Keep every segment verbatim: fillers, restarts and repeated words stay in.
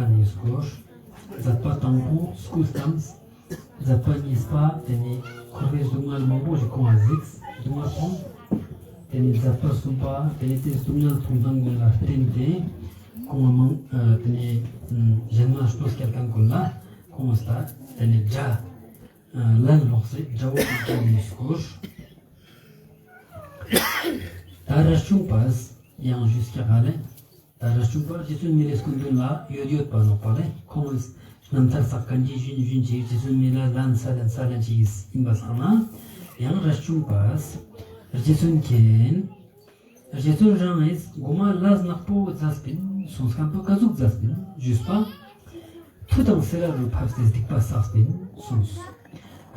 ནི་སྐོར། མཛད་པ་དང་པོ་སྐུ་བལྟམས། མཛད་པ་གཉིས་པ་དེ་ནི་འཁོར་བའི་སྡུག་བསྔལ་མང་པོ་ཞིག་ཁོང་ང་གཟིགས་སྡུག་བསྔལ་མཐོང་། དེ་ནི་མཛད་པ་གསུམ་པ་དེ་ནི་དེ་སྡུག་བསྔལ་མཐོང་སྟངས་ཀུན་ལ་བརྟེན་ཏེ་ཁོང་ང་མང་དེ་ནི་གཞན་མ་གནོད་སྐྱེལ་མཁན་ཀུན་ལ་ཁོང་ངི་དེ་ནི་དགྲ་ལན་སློག་སྟེ་དགྲ་བོ་ཀུན་ཀྱང་ནི་སྐོར། ད་རས་ཆུང་པས་ཡང་ཞུས་ཀྱག་ལེ། ད་རས་ཆུང་པ་རྗེ་བཙུན་མི་ལའི་སྐུ་མདུན་ལ་ཡོད་ཡོད་པ་ནོག་པ་ལེ། ཁོང་ངི་རྣམ་ཐར་སག་མཁན་གྱི་ཞུན་ཞུན་ཅིག་རྗེ་བཙུན་མི་ལ་ལན་ས་ལན་ས་ལན་ཅིག་ཡིན་པ་སང་ན་ཡང་རས་ཆུང་པས་རྗེ་བཙུན་མཁྱེན། རྗེ་བཙུན་རང་ངིས་གོ་མ་ལས་ནག་པོ་མཛད་པིན་གསུངས་མཁན་པོ་ཀ་ཟུག་མཛད་པིན་ཞུས་པ། མཐུ་དང་སེ་ར་རུ་ཕབས་ཏེ་སྡིག་པ་བསགས་པིན་གསུངས།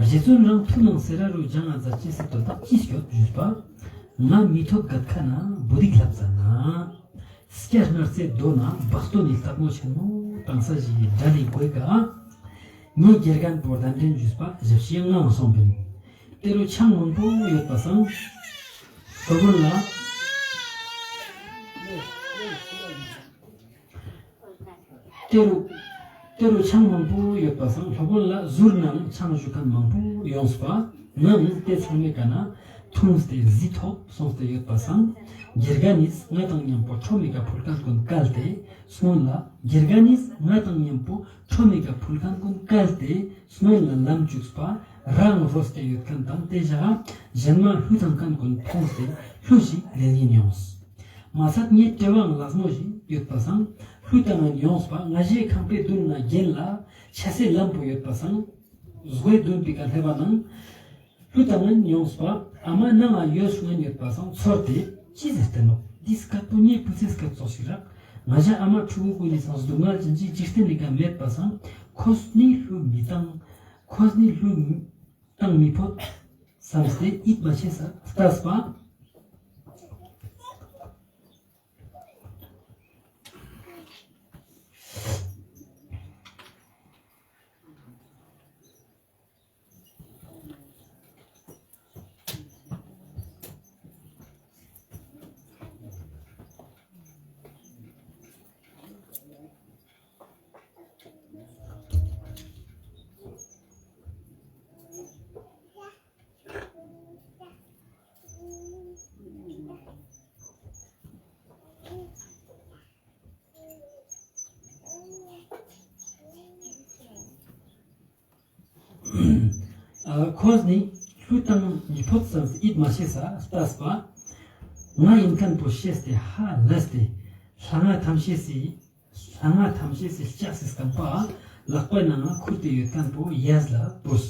རྗེ་བཙུན་རང་མཐུ་དང་སེ་ར་རུ་སྦྱང་ང་མཛད་ཅེས་སི་དོན་དག་ཅི་སྐྱོད་ཞུས་པ། ང་མི་ཐོབ་གད་ཁ་ན་བུ་རིག་ལྷབ་ཙ་ན། སྐྱ་སྣར་རྩེ་རྡོ་ན་བག་སྟོན་ནི་སྟག་མོ་ཆེན་མོ་དང་ས་གཞི་ཡི་དགྲ་ལི་གོས་ཀ། ངའི་དགེ་རྒན་པོ་གདན་འདྲེན་ཞུས་པ་ཞབས་ཕྱི་ངའང་སོང་པིན། ཏེ་རུ་ཆང་མང་པོ་ཡོད་པ་སང་། སློབ་དཔོན་ལ། ཏེ་རུ་ཏེ་རུ་ཆང་མང་པོ་ཡོད་པ་སང་སློབ་དཔོན་ལ་ཟུར་ནང་ཆང་ཞུ་མཁན་མང་པོ་ཡོངས་པ། ངའང་ཏེ་ཚང་མའི་ཀ་ན་འཐུངས་ཏེ་གཟི་ཐོབ་སོང་སྟེ་ཡོད་པ་སང་དགེ་རྒན་ནིས་ང་དང་མཉམ་པོ་ཁྲོ་མེ་ཀ་ཕུལ་མཁན་ཀུན་བཀལ་ཏེ་སྔོན་ལ། དགེ་རྒན་ནིས་ང་དང་མཉམ་པོ་ཁྲོ་མེ་ཀ་ཕུལ་མཁན་ཀུན་བཀལ་ཏེ་སྔོན་ལ་ལམ་བཅུག་པ། རང་རོལ་ཏེ་ཡོད་མཁན་དང་ཏེ་ཞག་གཞན་མ་ལྷུ་བཏང་མཁན་ཀུན་མཐོང་སྟེ་ལྷུ་ཞིག་ལེན་ཡིན་ཡོངས། མ་ཚད་ངའི་དྲེལ་བའང་ལག་མོ་ཞིག་ཡོད་པ་སང་ལྷུ་བཏང་ངན་ཡོངས་པ། ང་ཞའི་ཁང་པའི་མདུན་ན་རྒན་ལ་ཆ་སའི་ལམ་པོ་ཡོད་པ་སང་སྒོའི་མདུན་པའི་ཀ་སླེབས་པ་ནང་ལྷུ་བཏང་ངན་ཡོངས་པ། ཨ་མ་ནང་ང་ཡོད་ཤུག་ངན་ཡོད་པ་སང་ཚོར་ཏེ་ཅི་ཟེར་ཏེ་ནོག་འདི་སྐད་པོ་ངའི་བུ་ཚའི་སྐད་ཙོགས་ཤིག་རག་ང་ཞ་ཨ་མ་ཕྲུ་གུ་ཀུན་ནི་སང་སྡུག་བསྔལ་ཅན་ཅིག་འཇིག་རྟེན་ནི་ཀ་མེད་པ་སང་ཁོས་ནི་ལྷུ་མི་བཏང་ཁོས་ནི་ལྷུ་བཏང་མི་ཕོད་བསམས་ཏེ་ཡིད་མ་ཆེས་ས་ལྟས་པ། ཨ་ཁོས་ནི་ལྷུ་བཏང་མི་ཕོད་བསམས་ཏེ་ཡིད་མ་ཆེས་ས་ལྟས་པ། ང་ཡིན་མཁན་པོ་ཤེས་ཏེ་ཧ་ལས་ཏེ་ལྷ་ང་ཐམས་ཅད་སི་ལྷ་ང་ཐམས་ཅད་སི་ལྕགས་སི་རྐང་པ་ལག་པའི་ནང་ང་ཁུར་ཏེ་ཡོད་མཁན་པོ་གཡས་ལ་བོས།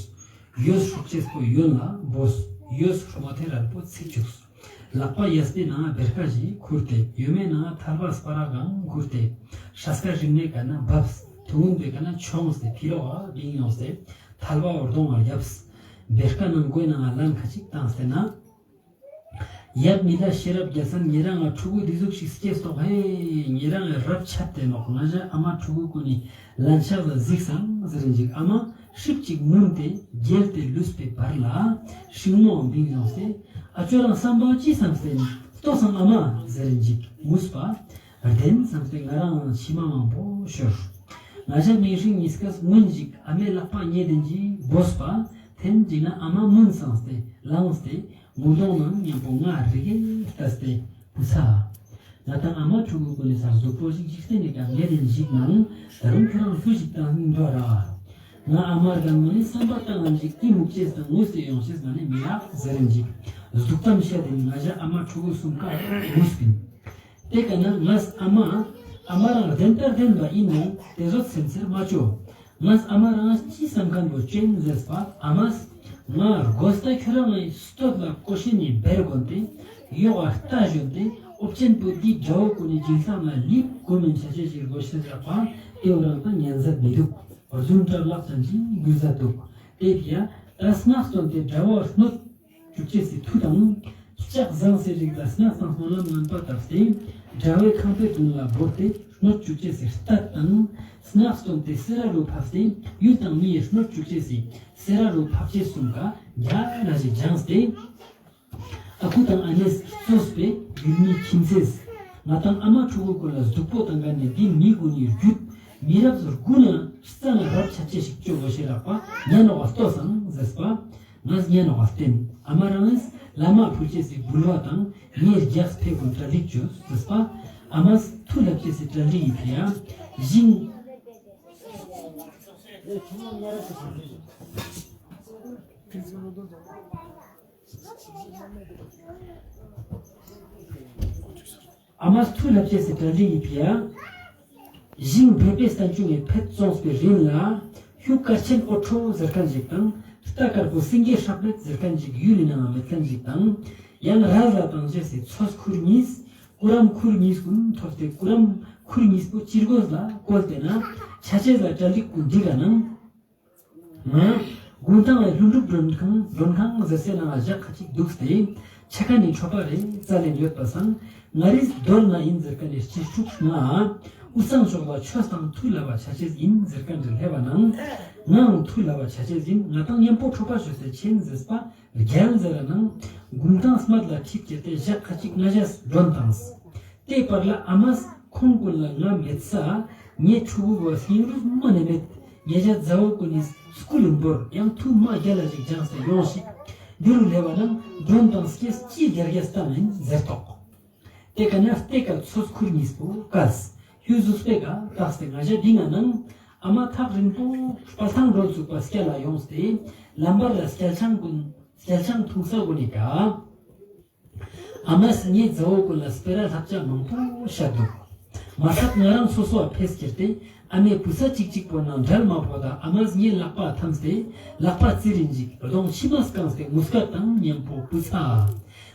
གཡོན་སྲོག་གཅོད་པོ་གཡོན་ལ་བོས། གཡོན་སྲོག་མོ་ཐེ་རལ་པོ་ཚིག་བཅུགས། ལག་པ་གཡས་པའི་ནང་ང་བེར་ཀ་ཞིག་ཁུར་ཏེ་གཡོན་མའི་ནང་ང་ཐལ་བ་སྤར་ར་གང་ཁུར་ཏེ་སྲས་ཀ་རིང་མའི་ཀ་ན་བབས། ཐུགས་འོང་པའི་ཀ་ན་མཆོངས་ཏེ་ཕི་ལོག་ག་བིང་ཡོངས་ཏེ་ཐལ་བ་འོར་གདོང་ང་རྒྱབས། བེར་ཀ་ནང་མགོའི་ནང་ང་ལན་ཁ་ཅིག་བཏང་སྟེ་ན། ཡབ་མི་ལ་ཤེས་རབ་རྒྱལ་མཚན། ཉེ་རང་ང་ཕྲུ་གུ་འདི་ཟུག་ཞིག་སྐྱེས་སོག་ཧེ། ཉེ་རང་ང་རབ་ཆད་དེ་ནོག་ང་ཞ་ཨ་མ་ཕྲུ་གུ་ཀུན་ནི་ལན་ཆགས་ལ་གཟིགས་སང་ཟེར་རིན་ཅིག་ཨ་མ་ཧྲིབ་ཅིག་ངུན་ཏེ་བརྒྱལ་ཏེ་ལུས་པའི་བར་ལ་ཤིང་མོ་བིང་ཡོངས་ཏེ་ཨ་ཅོ་རང་བསམ་པ་ཅི་བསམས་ཏེ་ལྟོས་སང་ཨ་མ་ཟེར་རིན་ཅིག་ངུས་པ། བདེན་བསམས་ཏེ་ང་རང་མཆི་མ་མང་པོ་ཤོར། ང་ཞ་མིང་སྲིང་གཉིས་ཀས་ངུན་ཅིག་ཨ་མའི་ལག་པ་ཉེ་དེན་ཅིག་བོས་པ། ཐེན་ཅིག་ན་ཨ་མ་མུན་སངས་ཏེ་ལངས་ཏེ་ངུ་གདོང་ནང་མཉམ་པོ་ང་རིག་གེ་ལྟས་ཏེ་བུ་ཚ། ང་དང་ཨ་མ་ཕྲུ་གུ་ཀུན་ནི་སང་གཟུགས་པོ་ཞིག་འཇིག་རྟེན་ནི་ཀ་མེད་དེན་ཞིག་ནང་ད་རུང་ཁྱོད་རང་ལྷུ་ཞིག་བཏང་འགྲོ་ར། ང་ཨ་མ་རྒན་མོ་ནི་བསམ་པ་བཏང་ངན་ཞིག་ཏི་མུག་ཅེས་དང་ངུས་ཏེ་ཡོང་ཤེས་ང་ནི་མི་རག་ཟེར་རིན་ཅིག་སྡུག་གཏམ་བཤད་དེ་ང་ཞ་ཨ་མ་ཕྲུ་གུ་གསུམ་ཀ་ངུས་པིན། དེ་ཀ་ན་ངས་ཨ་མ་ཨ་མ་རང་བདེན་པར་བདེན་པ་ཡིན་ནོ་དེ་ཟོ་སེམས་ཚེར་མ་ཅོ། ངས་ཨ་མ་རང་ཅི་བསམ་མཁན་པོ་ཅོ་ཨིན་ཟེར་པ་ཨ་མས་ང་རྒོས་ཏ་ཁྱོད་རང་ངི་སྟོད་ལ་ཀོ་ཤིན་ནི་བེར་གོན་ཏེ་ཡོག་ག་རྟ་ཞོན་ཏེ་ཨོབ་ཅན་པོ་འདི་དགྲ་བོ་ཀུན་ནི་ཅིང་སང་ལ་ལིབ་གོ་མིན་ཆ་ཆེ་ཞིག་རྒོ་ཤེས་རག་པ་དེ་བོ་རང་ད་ཉན་ཟ་མི་འདུག་རྫུན་བྲག་ལག་ཅན་ཅིག་འགུལ་ཟ་འདུག་དེ་ཕི་ཡ་ད་སྔགས་བཏོན་ཏེ་དགྲ་བོ་གནོད་བཅུག་ཅེས་སི་མཐུ་དང་། ལྕགས་ཟངས་སི་རིགས་ལ་སྔགས་དང་སྨོན་ལམ་ངན་པ་བཏབ་སྟེ། དགྲ་བོའི་ཁང་པའི་མདུན་ལ་བོར་ཏེ་གནོད་བཅུག་ཅེས་སི་རྟ་དང་། སྔགས་བཏོན་ཏེ་སེ་ར་རུ་ཕབས་ཏེ་ཡུལ་དང་མིའི་གནོད་བཅུག་ཅེས་སི་སེ་ར་རུ་ཕབ་ཅེས་གསུམ་ཀ་རྒྱ་ར་ཞིག་སྦྱངས་ཏེ། ཨ་ཁུ་དང་ཨ་ནེས་གཙོས་པའི་ཡུལ་མི་ཁྱིམ་མཚེས། ང་དང་ཨ་མ་ཕྲུ་གུ་ཀུན་ལ་སྡུག་པོ་བཏང་མཁན་ནི་འདི་མི་ཀུན་ནི་རྒྱུད། མི་རབས་དགུ་ན་རྩ་ན་རབ་ཆ་ཅེས་ཤིག་ཅོ་གོ་ཤེས་རག་པ་ཉན་ནོག་པ་ལྟོས་སང་ཟེར་པ། ངས་ཉན་ནོག་པ་བསྟན། ཨ་མ་རང་ངིས་བླ་མ་ཕུལ་ཅེས་སི་འབུལ་བ་དང་ངའི་རྒྱགས་ཕེ་གུན་གྲ་སྒྲིག་ཅོས་ཟེར་པ། ཨ་མས་ཐུགས་ལབ་ཅེས་སི་གྲ་སྒྲིག་ཡི་ཕི་ཡ་ཞིང་། ཨ་མས་ཐུགས་ལབ་ཅེས་སི་གྲ་སྒྲིག་ཡི་ཕི་ཡ། ཞིང་བོད་པའི་སྟན་ཆུང་ངི་ཕེད་བཙོངས་པའི་རིང་ལ། ཧྱུ་དཀར་ཆེན་ཨོ་ཁྲོ་ཟེར་ཁན་ཞིག་དང་། རྟ་དཀར་པོ་སེང་གེ་ཧྲག་མེད་ཟེར་ཁན་ཞིག་ཡུལ་ལི་ནང་ང་མེད་ཁན་ཞིག་དང་། ཡང་ར་ལ་དང་བཅས་སི་མཚོ་ཁུར་གཉིས། ཀུ་རམ་ཁུར་གཉིས་གུན་ཐོབ་སྟེ་ཀུ་རམ་ཁུར་གཉིས་པོ་ཅི་རྒོས་ལ་བཀོལ་ཏེ་ན་ཆ་ཅེས་ལ་གྲ་སྒྲིག་གུན་འགྲིག་ག་ནང་། ང་གུང་ཐང་ལ་ལྷུན་གྲུབ་མགྲོན་ཁང་མགྲོན་ཁང་ཟེར་སའི་ནང་ང་ཞག་ཁ་ཅིག་དུགས་ཏེ་ཆ་ཁན་ནི་ཆོ་པ་རེ་རྩ་ལེན་ཡོད་པ་སང་། ང་རིས་མདོར་ན་ཨིན་ཟེར་ཁན་ནི་སྤྱིར་ཕྲུགས་ང་དབུས་གཙང་ཕྱོགས་ལ་ཆོས་དང་མཐུན་ལ་བ་ཆ་ཅེས་ཨིན་ཟེར་ཁན་རེ་ལེབ་བ་ནང་། ངའང་མཐུན་ལ་བ་ཆ་ཅེས་ཨིན། ང་དང་ཉམ་པོ་ཁྲོ་པ་ཞོ་སེ་ཆེན་ཟེར་པ་རྒྱལ་ཟེར་ར་ནང་། གུང་ཐང་སྨད་ལ་ཁྲིད་ཅེས་ཏེ་ཞག་ཁ་ཅིག་ང་ཞས་མགྲོན་བཏངས། ཏེ་བར་ལ་ཨ་མས་ཁོང་གུན་ལ་ང་མེད་ས་ངའི་ཕྲུ་གུ་བོ་སྙིང་རུས་མ་ནེ་མེད། ཉེ་ཞ་ཛ་འོ་གུན་ནི་སྐུ་ལུན་བོར་ཡང་ཐུགས་མ་རྒྱལ་ལ་ཞིག་སྦྱངས་ཏེ་ཡོང་ཞིག་འདི་རུ་ལེབ་བ་ནང་མགྲོན་བཏངས་ཅེས་ཅི་རྒྱལ་རྒྱལ་སྟངས་ཨིན་ཟེར་ཏོག་ཏེ་ཀ་ན་ཏེ་ཀ་མཚོ་ཁུར་གཉིས་པོ་བཀལ། ཧྱུ་ཟུགས་པེ་ཀ་བཏགས་ཏེ་ང་ཞ་ཏེ་ནང་ཨ་མ་ཐག་རིང་པོ་དཔལ་ཐང་འགྲོ་ཚུགས་པ་སྐྱ་ལ་ཡོངས་ཏེ་ལམ་བར་ལ་སྐྱལ་ཆང་གུན་སྐྱལ་ཆང་འཐུང་ས་གུན་ནི་ཀ་ཨ་མས་ངའི་ཛ་འོ་གུན་ལ་སྤེ་ར་ལྷབ་ཆ་མང་པོ་ཤད་དུག་མ་ཚད་ང་རང་སོ་སོ་བ་ཕེས་ཁྱེར་ཏེ་ཨ་མའི་བུ་ཚ་ཅིག་ཅིག་པོ་ནང་འབྲལ་མ་ཕོད་ད་ཨ་མས་ངའི་ལག་པ་ཐམས་ཏེ་ལག་པ་ཙིར་རིན་ཞིག་གདོང་མཆི་མ་བཀངས་ཏེ་ངུ་སྐད་དང་ཉམ་པོ་བུ་ཚ།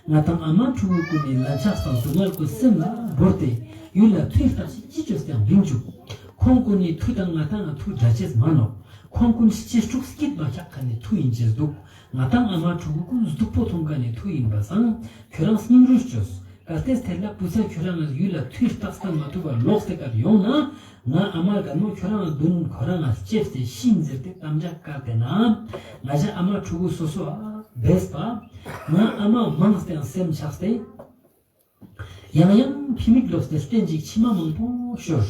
ང་དང་ཨ་མ་ཕྲུ་གུ་གུན་ནི་ལན་ཆགས་དང་སྡུག་བསྔལ་གུན་སེམས་ལ་བོར་ཏེ་ཡུལ་ལ་ཐུའི་རྟགས་ཤིག་ཅི་ཅོས་ཀྱང་བིང་ཅུག་ཁོང་གུན་ནི་ཐུ་དང་ང་དང་ང་ཐུ་འདྲ་ཅེས་མ་ནོག་ཁོང་གུན་ཤི་ཅེས་ཕྲུགས་སྐྱིད་མ་ཁྱག་ཁན་ནི་ཐུ་ཨིན་ཅེས་དུག་ང་དང་ཨ་མ་ཕྲུ་གུ་གུན་སྡུག་པོ་ཐོང་ཁན་ནི་ཐུ་ཨིན་པ་སང་ཁྱོ་རང་སྙིང་རུས་ཅོས། གལ་ཏེ་ཐེ་ལ་བུ་ཚ་ཁྱོ་རང་ངི་ཡུལ་ལ་ཐུའི་རྟགས་སྟན་མ་ཐུབ་པ་ལོགས་ཏེ་ཀར་ཡོང་ན་ང་ཨ་མ་རྒན་མོ་ཁྱོ་རང་ངི་དུན་ཁོ་རང་ང་ལྕེབས་ཏེ་ཤིན་ཟེར་ཏེ་གཏམ་རྒྱག་ཀ་ཏེ་ན་ང་ཞ་ཨ་མ་ཕྲུ་གུ་སོ་སོ་བ་བེས་པ་ང་ཨ་མ་མང་སྟེ་ཡང་སེམས་ཆགས་ཏེ། ཡང་ཡང་ཕི་མིག་ལོགས་ཏེ་སྟན་ཅིག་མཆི་མ་མང་པོ་ཤོར།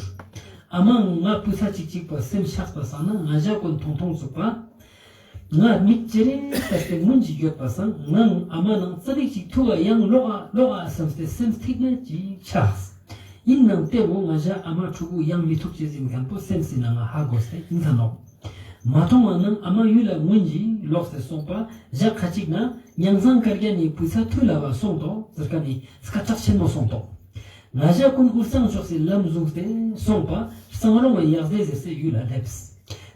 ཨ་མ་ང་བུ་ཚ་ཅིག་ཅིག་པ་སེམས་ཆགས་པ་སང་ན་ང་ཞ་གུན་ཐོང་ཐོང་ཚུགས་པ། ང་མིག་ཅེ་རེ་ལྟས་ཏེ་སྔུན་ཅིག་ཡོད་པ་སང་ངའང་ཨ་མ་ནང་ཙ་པིག་ཅིག་ཐུག་ག་ཡང་ལོག་ག་ལོག་ག་སམས་ཏེ་སེམས་ཐིག་མེད་ཅིག་ཆགས། ཨིན་ནང་ཏེ་བོ་ང་ཞ་ཨ་མ་ཕྲུ་གུ་ཡང་མི་ཐུག་ཅེས་ཨིན་ཁན་པོ་སེམས་སི་ནང་ང་ཧ་གོ་སྟེ་ཨིན་ཁན་ནོག་མ་ཐོང་བ་ནང་ཨ་མ་ཡུལ་ལ་སྔུན་ཅིག་ལོགས་ཏེ་སོང་པ་ཞག་ཁ་ཅིག་ན་མྱང་ཚང་དཀར་རྒྱན་ནི་བུ་ཚ་ཐུ་ལ་བ་སོང་ཏོག་ཟེར་ཁན་ནི་སྐད་གྲགས་ཆེན་མོ་སོང་ཏོག་ང་ཞ་གུན་དབུས་གཙང་ཕྱོགས་སི་ལམ་ཟུངས་ཏེ་སོང་པ་གཙང་རོང་བའི་ཡག་སྡེ་ཟེར་སའི་ཡུལ་ལ་ལེབས།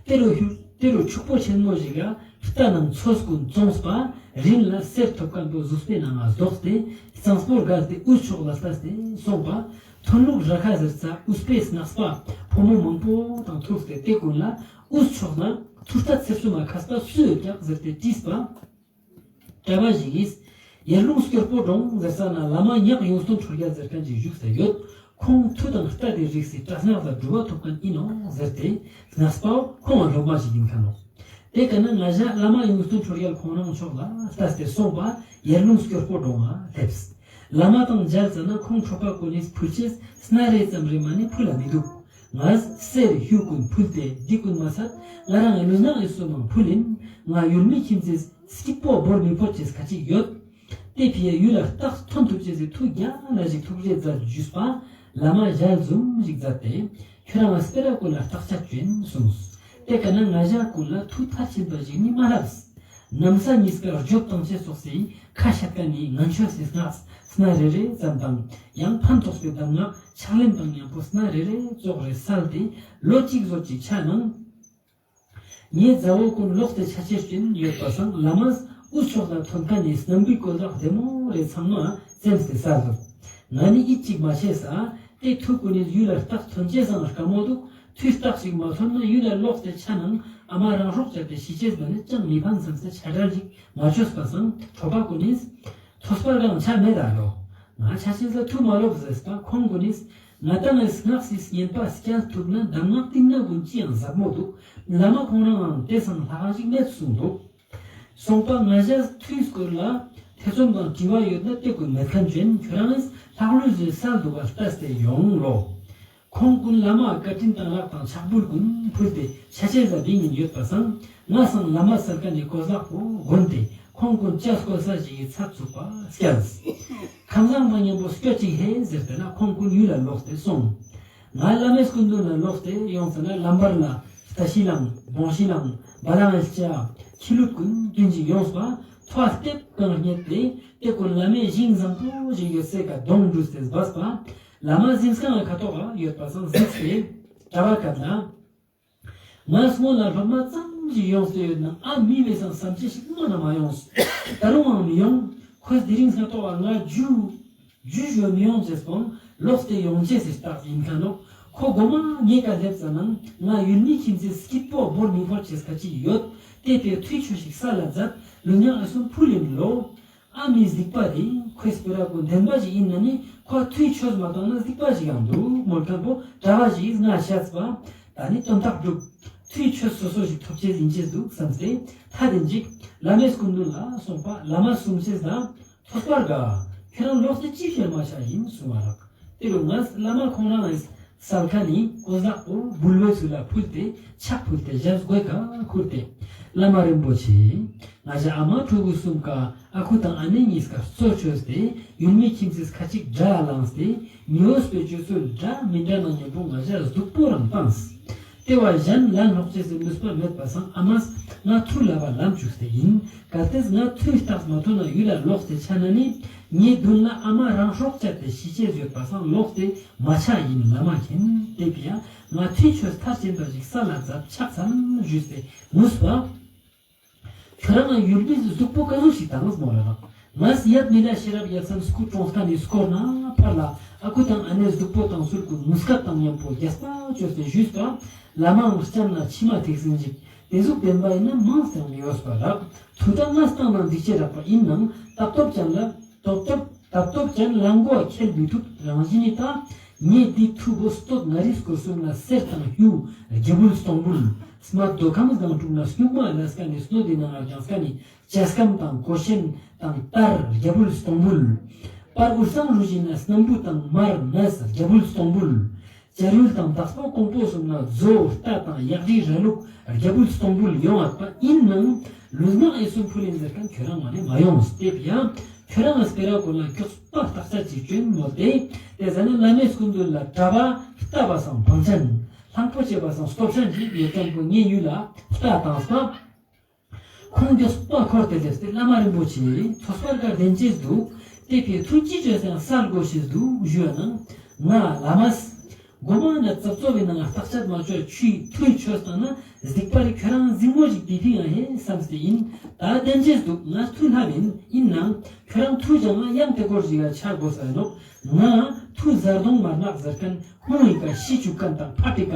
ཏེ་རུ་ཧུ་ཏེ་རུ་ཕྱུག་པོ་ཆེན་མོ་ཞིག་ག་རྟ་ནང་མཚོ་གུན་བཙོངས་པ་རིན་ལ་གསེར་ཐོབ་ཁན་པོ་ཟུགས་པེ་ནང་ང་ཟློགས་ཏེ་གཙང་པོ་རྒལ་ཏེ་དབུས་ཕྱོགས་ལ་ལྟས་ཏེ་སོང་པ་ཐོན་ལུགས་ར་ཁ་ཟེར་ས་དབུས་པའི་ནགས་པ་ཕོ་མོ་མང་པོ་དང་ཐུག་སྟེ་ཏེ་གུན་ལ་དབུས་ཕྱོགས་ན་ཐུར་རྟ་ཚེར་སུ་མ་ཁ་སྟ་སུ་ཡོད་ཀྱག་ཟེར་ཏེ་དྲིས་པ། གྲྭ་པ་ཞིག་གིས་ཡར་ལུང་སྐྱོར་པོ་གྲོང་ཟེར་ས་ན་བླ་མ་ཉག་ཡོངས་སྟོན་ཁྲོ་རྒྱལ་ཟེར་ཁན་ཅིག་བཞུགས་ས་ཡོད། ཁོང་མཐུ་དང་རྟ་དེ་རིགས་སི་གྲྭ་སྔགས་ལ་གྲུབ་པ་ཐོབ་ཁན་ཨིན་ནོག་ཟེར་ཏེ་ནགས་པའོ་ཁོང་ང་སློབ་མ་ཞིག་ཨིན་ཁན་ནོག་ཏེ་ཀ་ན་ང་ཞ་བླ་མ་ཡོངས་སྟོན་ཁྲོ་རྒྱལ་ཁོང་རང་ཕྱོགས་ལ་ལྟས་ཏེ་སོང་པ་ཡར་ལུང་སྐྱོར་པོ་གྲོང་ང་ལེབས། བླ་མ་དང་མཇལ་ཙ་ན་ཁོང་ཁྲོ་པ་གུན་ནི་ཕུལ་ཅེས་སྣ་རེ་ཙམ་རེ་མ་ནེ་ཕུལ་ལ་མི་དུག་ང་གསེར་ཧུ་གུན་ཕུལ་ཏེ་འདི་གུན་མ་ཚད་ང་རང་ངི་ལུས་ནག་ཨི་སོ་མང་ཕུལ་ཨིན། ང་ཡུལ་མི་ཁྱིམ་ཚེས་སྐྱིད་པོ་བོར་མི་ཕོད་ཅེས་ཁ་ཅིག་ཡོད། ཏེ་ཕི་ཡ་ཡུལ་ལ་རྟགས་ཐོན་ཐུབ་ཅེས་སི་ཐུགས་རྒྱ་ལ་ཞིག་ཐུགས་རྗེ་མཛད་ཞུས་པ། བླ་མ་ཞལ་འཛུམ་ཞིག་མཛད་དེ་ཁྱོ་རང་ང་སྤེ་ར་གུན་ལ་རྟགས་ཆ་ཅོ་ཨིན་གསུངས། ཏེ་ཀ་ན་ང་ཞ་གུན་ལ་ཐུགས་མཐར་ཕྱིན་པ་ཞིག་ནི་མ་ལྷབས། ནམ་ས་གཉིས་ཀ་རྒྱོབ་ཏང་ཅེས་སོགས་སི་ཁ་ཤད་ཀ་ནི་ངན་ཆོས་སི་སྔགས་སྣ་རེ་རེ་ཙམ་དང་ཡང་ཕན་ཐོགས་པའི་གདམས་ངག་ཕྱག་ལེན་དང་ཉམ་པོ་སྣ་རེ་རེ་ཙོགས་རེ་སལ་ཏེ་ལོ་གཅིག་ཟོ་ཅིག་ཆ་ནང་། ངའི་ཛ་འོ་གུན་ལོགས་ཏེ་ཆ་ཅེས་ཅན་ཡོད་པ་སང་བླ་མས་དབུས་ཕྱོགས་ལ་ཐོན་ཁན་ནི་སྣམ་བུའི་ཀོ་ལག་བདེ་མོ་རེ་ཚང་མ་ཙེམས་ཏེ་སལ་དུག་ང་ནི་ཨིད་ཅིག་མ་ཆེས་ས་ཏེ་ཐུ་གུན་ནི་ཡུལ་ལ་རྟགས་ཐོན་ཅེས་སང་ར་ཀ་མོ་དུག་ཐུའི་རྟགས་ཤིག་མ་ཐོན་ན་ཡུལ་ལ་ལོགས་ཏེ་ཆ་ནང་ཨ་མ་རང་སྲོག་བཅད་དེ་ཤི་ཅེས་མ་ནེ་ཅང་མི་ཕན་སམ་སྟེ་ཆ་འདྲ་ཞིག་མ་ཅོས་པ་སང་ཁྲོ་པ་གུན་ནི་ཐོས་པ་རང་ཆ་མེད་ད་ལོ། ང་ཆ་ཅེས་ལ་ཐུ་མ་ལོབས་ཟེར་པ་ཁོང་གུན་ནི་ང་དང་ངི་སྔགས་སི་བསྙེན་པ་སྐྱལ་ཐུབ་ན་གདམས་ངག་ཏིང་ན་གུན་ཅི་ཡང་ཟབ་མོ་དུག་བླ་མ་ཁོང་རང་ངང་ཏེ་སང་ལྷག་ཞིག་མེད་གསུངས་དུག་སོང་པ་ང་ཞ་ཐུའི་སྐོར་ལ་ཐེ་ཚོམ་དང་དྲི་བ་ཡོད་ན་ཏེ་གུན་མེད་ཁན་ཅན་ཁྱོ་རང་ངི་ལྷག་ལུས་ཟེར་སལ་དུག་ག་ལྟས་ཏེ་ཡོང་ལོ། ཁོང་ཀུན་བླ་མ་བཀའ་དྲིན་དང་ལག་དང་ཕྱག་འབུལ་ཀུན་ཕུལ་ཏེ་ཆ་ཆེ་ཟ་བིང་ཡིན་ཡོད་པ་སང་ང་སང་བླ་མ་སལ་ཁན་ནི་གོས་ལག་པོ་གོན་ཏེ་ཁོང་ཀུན་ཅ་སྐོལ་ས་ཞིག་གི་ཚད་ཚུགས་པ་སྐྱལ། ཁམས་བཟང་དང་མཉམ་པོ་སྐྱོད་ཅིག་ཧེ་ཟེར་ཏེ་ན་ཁོང་ཀུན་ཡུལ་ལ་ལོག་སྟེ་སོང་། ང་བླ་མའི་སྐུ་མདུན་ལ་ལོག་སྟེ་ཡོང་ཙ་ན་ལམ་བར་ལ་རྟ་ཤི་ལང་བོང་ཤི་ལང་བ་ལང་ལྕགས་ཁྱི་ལུད་ཀུན་ཀུན་ཅིག་ཡོངས་པ་ཐོ་ལྟེབ་གང་རྙེད་དེ་དེ་ཀུན་བླ་མའི་ཞིང་བཟང་པོ་ཞིག་ཡོད་སའི་ཀ་གདོང་འདྲུས་ཏེ་སྦས་པ། བླ་མ་གཟིམས་ཁང་ཁ་ཐོག་ག་ཡོད་པ་སང་གཟིགས་ཏེ་གྲྭ་པ་ཀ་ན། ང་སྔོན་ལ་སློབ་མ་ཙམ་ཞིག་ཡོངས་ཏེ་ཡོད་ནང་ཨ་མི་མེད་སང་བསམ་ཅེས་ཤིག་མ་ན་མ་ཡོངས། ད་རུང་ཨང་མི་ཡོང་། ཁོས་དེ་རིང་སྔ་ཏོག་ང་ཇུ་ཇུ་ཞོ་མི་ཡོང་ཅེས་པོ་ལོག་སྟེ་ཡོང་ཅེས་སི་རྟགས་ཡིན་ཁ་ནོག་ཁོ་གོ་མ་ངེ་ཀ་སླེབས་ཙ་ནང་ང་ཡུལ་མི་ཁྱིམ་མཚེས་སྐྱིད་པོ་བོར་མི་ཕོད་ཅེས་ཁ་ཅིག་ཡོད། དེ་དེ་ཐུའི་ཆོས་ཤིག་ས་ལ་མཛད་ལུས་ཉག་ཨ་སུམ་ཕུལ་ཡིན་ལོ། ཨ་མི་སྡིག་པ་རེད། ཁོའི་སྤེ་ར་ཀུན་བདེན་པ་ཞིག་ཡིན་ན་ནི་ཁོ་ཐུའི་ཆོས་མ་བཏང་ན་སྡིག་པ་ཞིག་ཡང་འདུག་མོལ་ཁན་པོ་གྲྭ་པ་ཞིག་ང་ཤད་པ། ད་ནི་དོན་དག་འགྲུབ། ཐུའི་ཆོས་སོ་སོ་ཞིག་ཐོབ་ཅེས་ཡིན་ཅེས་འདུག་བསམ་སྟེ་ཐ་དེ་འཇིག་བླ་མའི་སྐུ་མདུན་ལ་སོང་པ་བླ་མ་གསུང་ཅེས་ལ་ཐོས་པར་དགའ། ཁྱོད་རང་ལོག་སྟེ་ཅི་ཕྱིར་མ་ཆ་ཡིན་གསུང་བ་རག་དེ་རུ་ང་བླ་མ་ཁོང་རང་ངི་སལ་ཁན་ནི་གོས་ལག་པོ་འབུལ་བའི་ཚུལ་ལ་ཕུལ་ཏེ་ཕྱག་ཕུལ་ཏེ་ཞབས་གོས་ཀ་ཁུར་ཏེ། བླ་མ་རིན་པོ་ཆེ། ང་ཞ་ཨ་མ་ཕྲུ་གུ་གསུམ་ཀ་ཨ་ཁུ་དང་ཨ་ནེ་གཉིས་ཀ་གཙོ་བཅོས་ཏེ་ཡུལ་མི་ཁྱིམ་མཚེས་ཁ་ཅིག་དགྲ་ལངས་ཏེ་མི་འོས་པའི་སྤྱོད་ཚུལ་འདྲ་མི་འདྲ་ནང་མཉམ་པོ་ང་ཞ་སྡུག་པོ་རང་བཏངས། ཏེ་བ་གཞན་ལ་ལོག་ཅེས་སི་ནུས་པ་མེད་པ་སང་ཨ་མས་ང་ཐུ་ལ་བ་ལམ་བཅུག་སྟེ་ཡིན། གལ་ཏེ་ང་ཐུའི་རྟགས་མ་ཐོན་ན་ཡུལ་ལ་ལོག་སྟེ་ཆ་ན་ནི་ངའི་མདུན་ལ་ཨ་མ་རང་སྲོག་བཅད་དེ་ཤི་ཅེས་ཡོད་པ་སང་ལོག་སྟེ་མ་ཆ་ཡིན། བླ་མ་མཁྱེན། དེ་བས་ཡང་ང་ཐུའི་ཆོས་མཐར་ཕྱིན་པ་ཞིག་ས་ལ་མཛད་ཕྱག་འཚལ་ཞུས་ཏེ་ངུས་པ། ཁྱོད་རང་ང་ཡུལ་མི་སྡུག་པོ་ཀ་ཟུག་ཞིག་བཏང་ངས་མོལ་ལ་རག་ངས་ཡབ་མི་ལ་ཤེས་རབ་ཡབ་སེམས་སྐུ་གྲོངས་ཁན་ནི་སྐོར་ན་ཕར་ལ་ཨ་ཁུ་དང་ཨ་ནེ་སྡུག་པོ་བཏང་ཚུལ་ཀུན་ངུ་སྐད་དང་མཉམ་པོ་རྒྱས་པ་བཅོས་ཏེ་ཞུས་པ། བླ་མའང་སྤྱན་ལ་མཆི་མ་ཐིགས་སེ་འཇིགས། དེ་ཟུག་བདེན་པ་ཡིན་ན་མང་སྟེ་མི་འོས་པ་རག་ཐུ་ད་ང་སྟངས་ནང་འདི་ཅི་རག་པ་ཡིན་ནང་ཏབ་ཏོབ་ཅན་ལ་ཏོབ་ཏོབ་ཏབ་ཏོབ་ཅན་ལ་མགོ་ཁྱེར་མི་ཐུབ། རང་བཞིན་ནི་ད་ངས་འདི་ཐུ་བོ་སྟོད་མངའ་རིས་སྐོར་གསུམ་ན་གསེར་དང་གཡུ་རྒྱ་འབུལ་སྟོང་འབུལ། སྨད་མདོ་ཁམས་སྒང་དྲུག་ན་སྨྱུག་མ་ལས་ཁན་ནི་སྣོད་དེ་ནང་ང་རྒྱངས་ཁན་ནི་ཇ་སྐམ་དང་གོ་ཆེན་དང་དར་རྒྱ་འབུལ་སྟོང་འབུལ། པར་འུར་ཚང་རུ་བཞི་ན་སྣམ་བུ་དང་མར་ནས་རྒྱ་འབུལ་སྟོང་འབུལ། བྱ་རུལ་དང་བདག་པོ་ཀོང་པོ་གསུམ་ན་མཛོ་རྟ་དང་གཡག་རི་ར་ལུག་རྒྱ་འབུལ་སྟོང་འབུལ་ཡོང་བ་ཡིན་ནང་ལུས་ངག་ཡིད་གསུམ་ཕུལ་ཡིན་ཟེར་ཁན་ཁྱོད་རང་ང་ནི་མ་ཡོང་སྟེ་ཡང་ཁྱོད་རང་ང་སྤེ་ར་ཀུན་ལ་མགྱོགས་པ་རྟགས་ཆ་ཅིག་བཅོན་མོལ་ཏེ་དེ་ཟ་ནི་བླ་མའི་སྐུ་མདུན་ལ་གྲྭ་པ་ལྟ་བ་སང་བང་ཆེན་ལྷང་པོ་བྱེད་པ་སང་སྟོབས་ཆེན་ཞིག་ཡོད་ཁན་པོ་ངའི་ཡུལ་ལ་ལྟ་བཏང་སྟེ། ཁོང་མགྱོགས་པ་འཁོར་ཏེ་སླེབས་ཏེ་བླ་མ་རིན་པོ་ཆེ་ཐོས་པར་དགའ་བདེན་ཅེས་འདུག་དེ་ཕིའ་ཐུ་ཅི་བཅོས་སང་སལ་དགོས་ཤེས་འདུག་ཞུ་བ་ནང་ང་བླ་མས་གོ་མ་ན་ཙབ་ཙོབ་བི་ནང་ང་རྟགས་ཆད་མ་བཅོས་ཆུའི་ཐུའི་ཆོས་བཏང་ན་སྡིག་པ་རེ་ཁྱོད་རང་གཟིགས་མོ་ཞིག་དེ་ཕིའ་ཡང་ཧེ་བསམས་ཏེ་ཡིན། ད་བདེན་ཅེས་འདུག་ང་ཐུ་ལྷབ་ཡིན། ཡིན་ནང་ཁྱོད་རང་ཐུ་ཅང་ང་ཡང་དེ་སྐོར་ཞིག་ལ་ཆ་དགོས་ས་ཡིན་ནོག་ང་ཐུ་ཟར་གདོང་མར་ནག་ཟེར་ཁན་ཁོང་ངི་ཀ་ཤི་ཅུག་ཁན་དང་ཕ་ཏི་ཀ་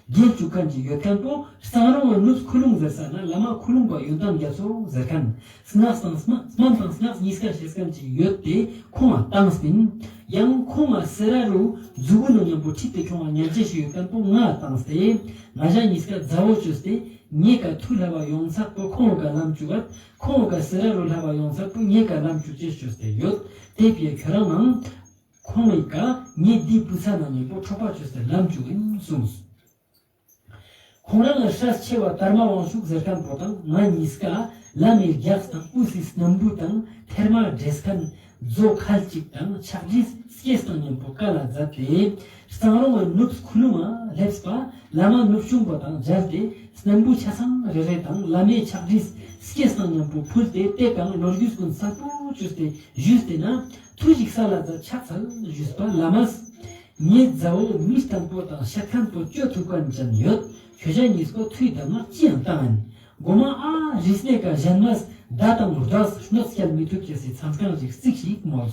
རྒྱལ་ཅུག་ཁན་ཅིག་ཡོད་ཁན་པོ་གཙང་རོང་ངི་ནུབ་ཁུ་ལུང་ཟེར་ས་ན་བླ་མ་ཁུ་ལུང་པ་ཡོན་ཏན་རྒྱ་མཚོ་ཟེར་ཁན་སྔགས་དང་སྨན་དང་སྔགས་གཉིས་ཀ་ཤེས་ཁན་ཅིག་ཡོད་དེ་ཁོང་ང་བཏང་སྟེ་ཡང་ཁོང་ང་སེ་ར་རུ་མཛུ་གུ་ནང་མཉམ་པོ་ཁྲིད་དེ་ཁྱོང་ང་ཉལ་ཅེས་ཤིག་ཡོད་ཁན་པོ་ང་བཏང་སྟེ་ང་ཞ་གཉིས་ཀ་མཛའ་བོ་བཅོས་ཏེ་ངའི་ཀ་ཐུ་ལྷབ་བ་ཡོང་ཚད་པོ་ཁོང་ངི་ཀ་ལམ་བཅུག་གད་ཁོང་ངི་ཀ་སེ་ར་རུ་ལྷབ་བ་ཡོང་ཚད་པོ་ངའི་ཀ་ལམ་བཅུག་ཅེས་བཅོས་ཏེ་ཡོད། དེ་ཕིའ་ཁྱོད་རང་ནང་ཁོང་ངི་ཀ་ངའི་འདི་བུ་ཚ་ནང་ངི་པོ་འཕྲོག་པ་བཅོས་ཏེ་ལམ་བཅུག་ཡིན་གསུངས། ཁོང་རང་ལ་སྲས་ཆེ་བ་དར་མ་དབང་ཕྱུག་ཟེར་ཁན་པོ་དང་ང་གཉིས་ཀ་བླ་མའི་རྒྱགས་དང་དབུ་སི་སྣམ་བུ་དང་ཐེར་མ་འདྲེས་ཁན་མཛོ་ཁལ་གཅིག་དང་ཕྱག་བྲིས་སྐེས་དང་མཉམ་པོ་ཀ་ལ་མཛད་དེ་གཙང་རོང་ངི་ནུབ་ཁུ་ལུང་ང་སླེབས་པ་བླ་མ་ནུབ་ཆུང་པོ་དང་མཇལ་ཏེ་སྣམ་བུ་ཆ་ཚང་རེ་རེ་དང་བླ་མའི་ཕྱག་བྲིས་སྐེས་དང་མཉམ་པོ་ཕུལ་ཏེ་དེ་ཀའང་ལོ་རྒྱུས་ཀུན་གསལ་པོ་བཅོས་ཏེ་ཞུས་ཏེ་ན་ཐུ་ཞིག་ས་ལ་མཛད་ཕྱག་འཚལ་ཞུས་པ་བླ་མས། ངའི་མཛའ་བོ་མི་བརྟན་པོ་དང་ཤེད་མཁན་པོ་བཅོ་ཐུབ་མཁན་ཅན་ཡོད། ཁྱོ་ཞ་གཉིས་པོ་ཐུའི་གདམས་ངག་ཅི་ཡང་བཏང་ཡིན། གོ་མ་ཨ་རིས་ནེ་ཀ་གཞན་མས་མདའ་དང་རྡོས་གནོད་སྐྱེལ་མི་ཐུབ་ཅེས་སི་མཚམས་ཁང་ཞིག་རྩིགས་ཤིག་མོལ།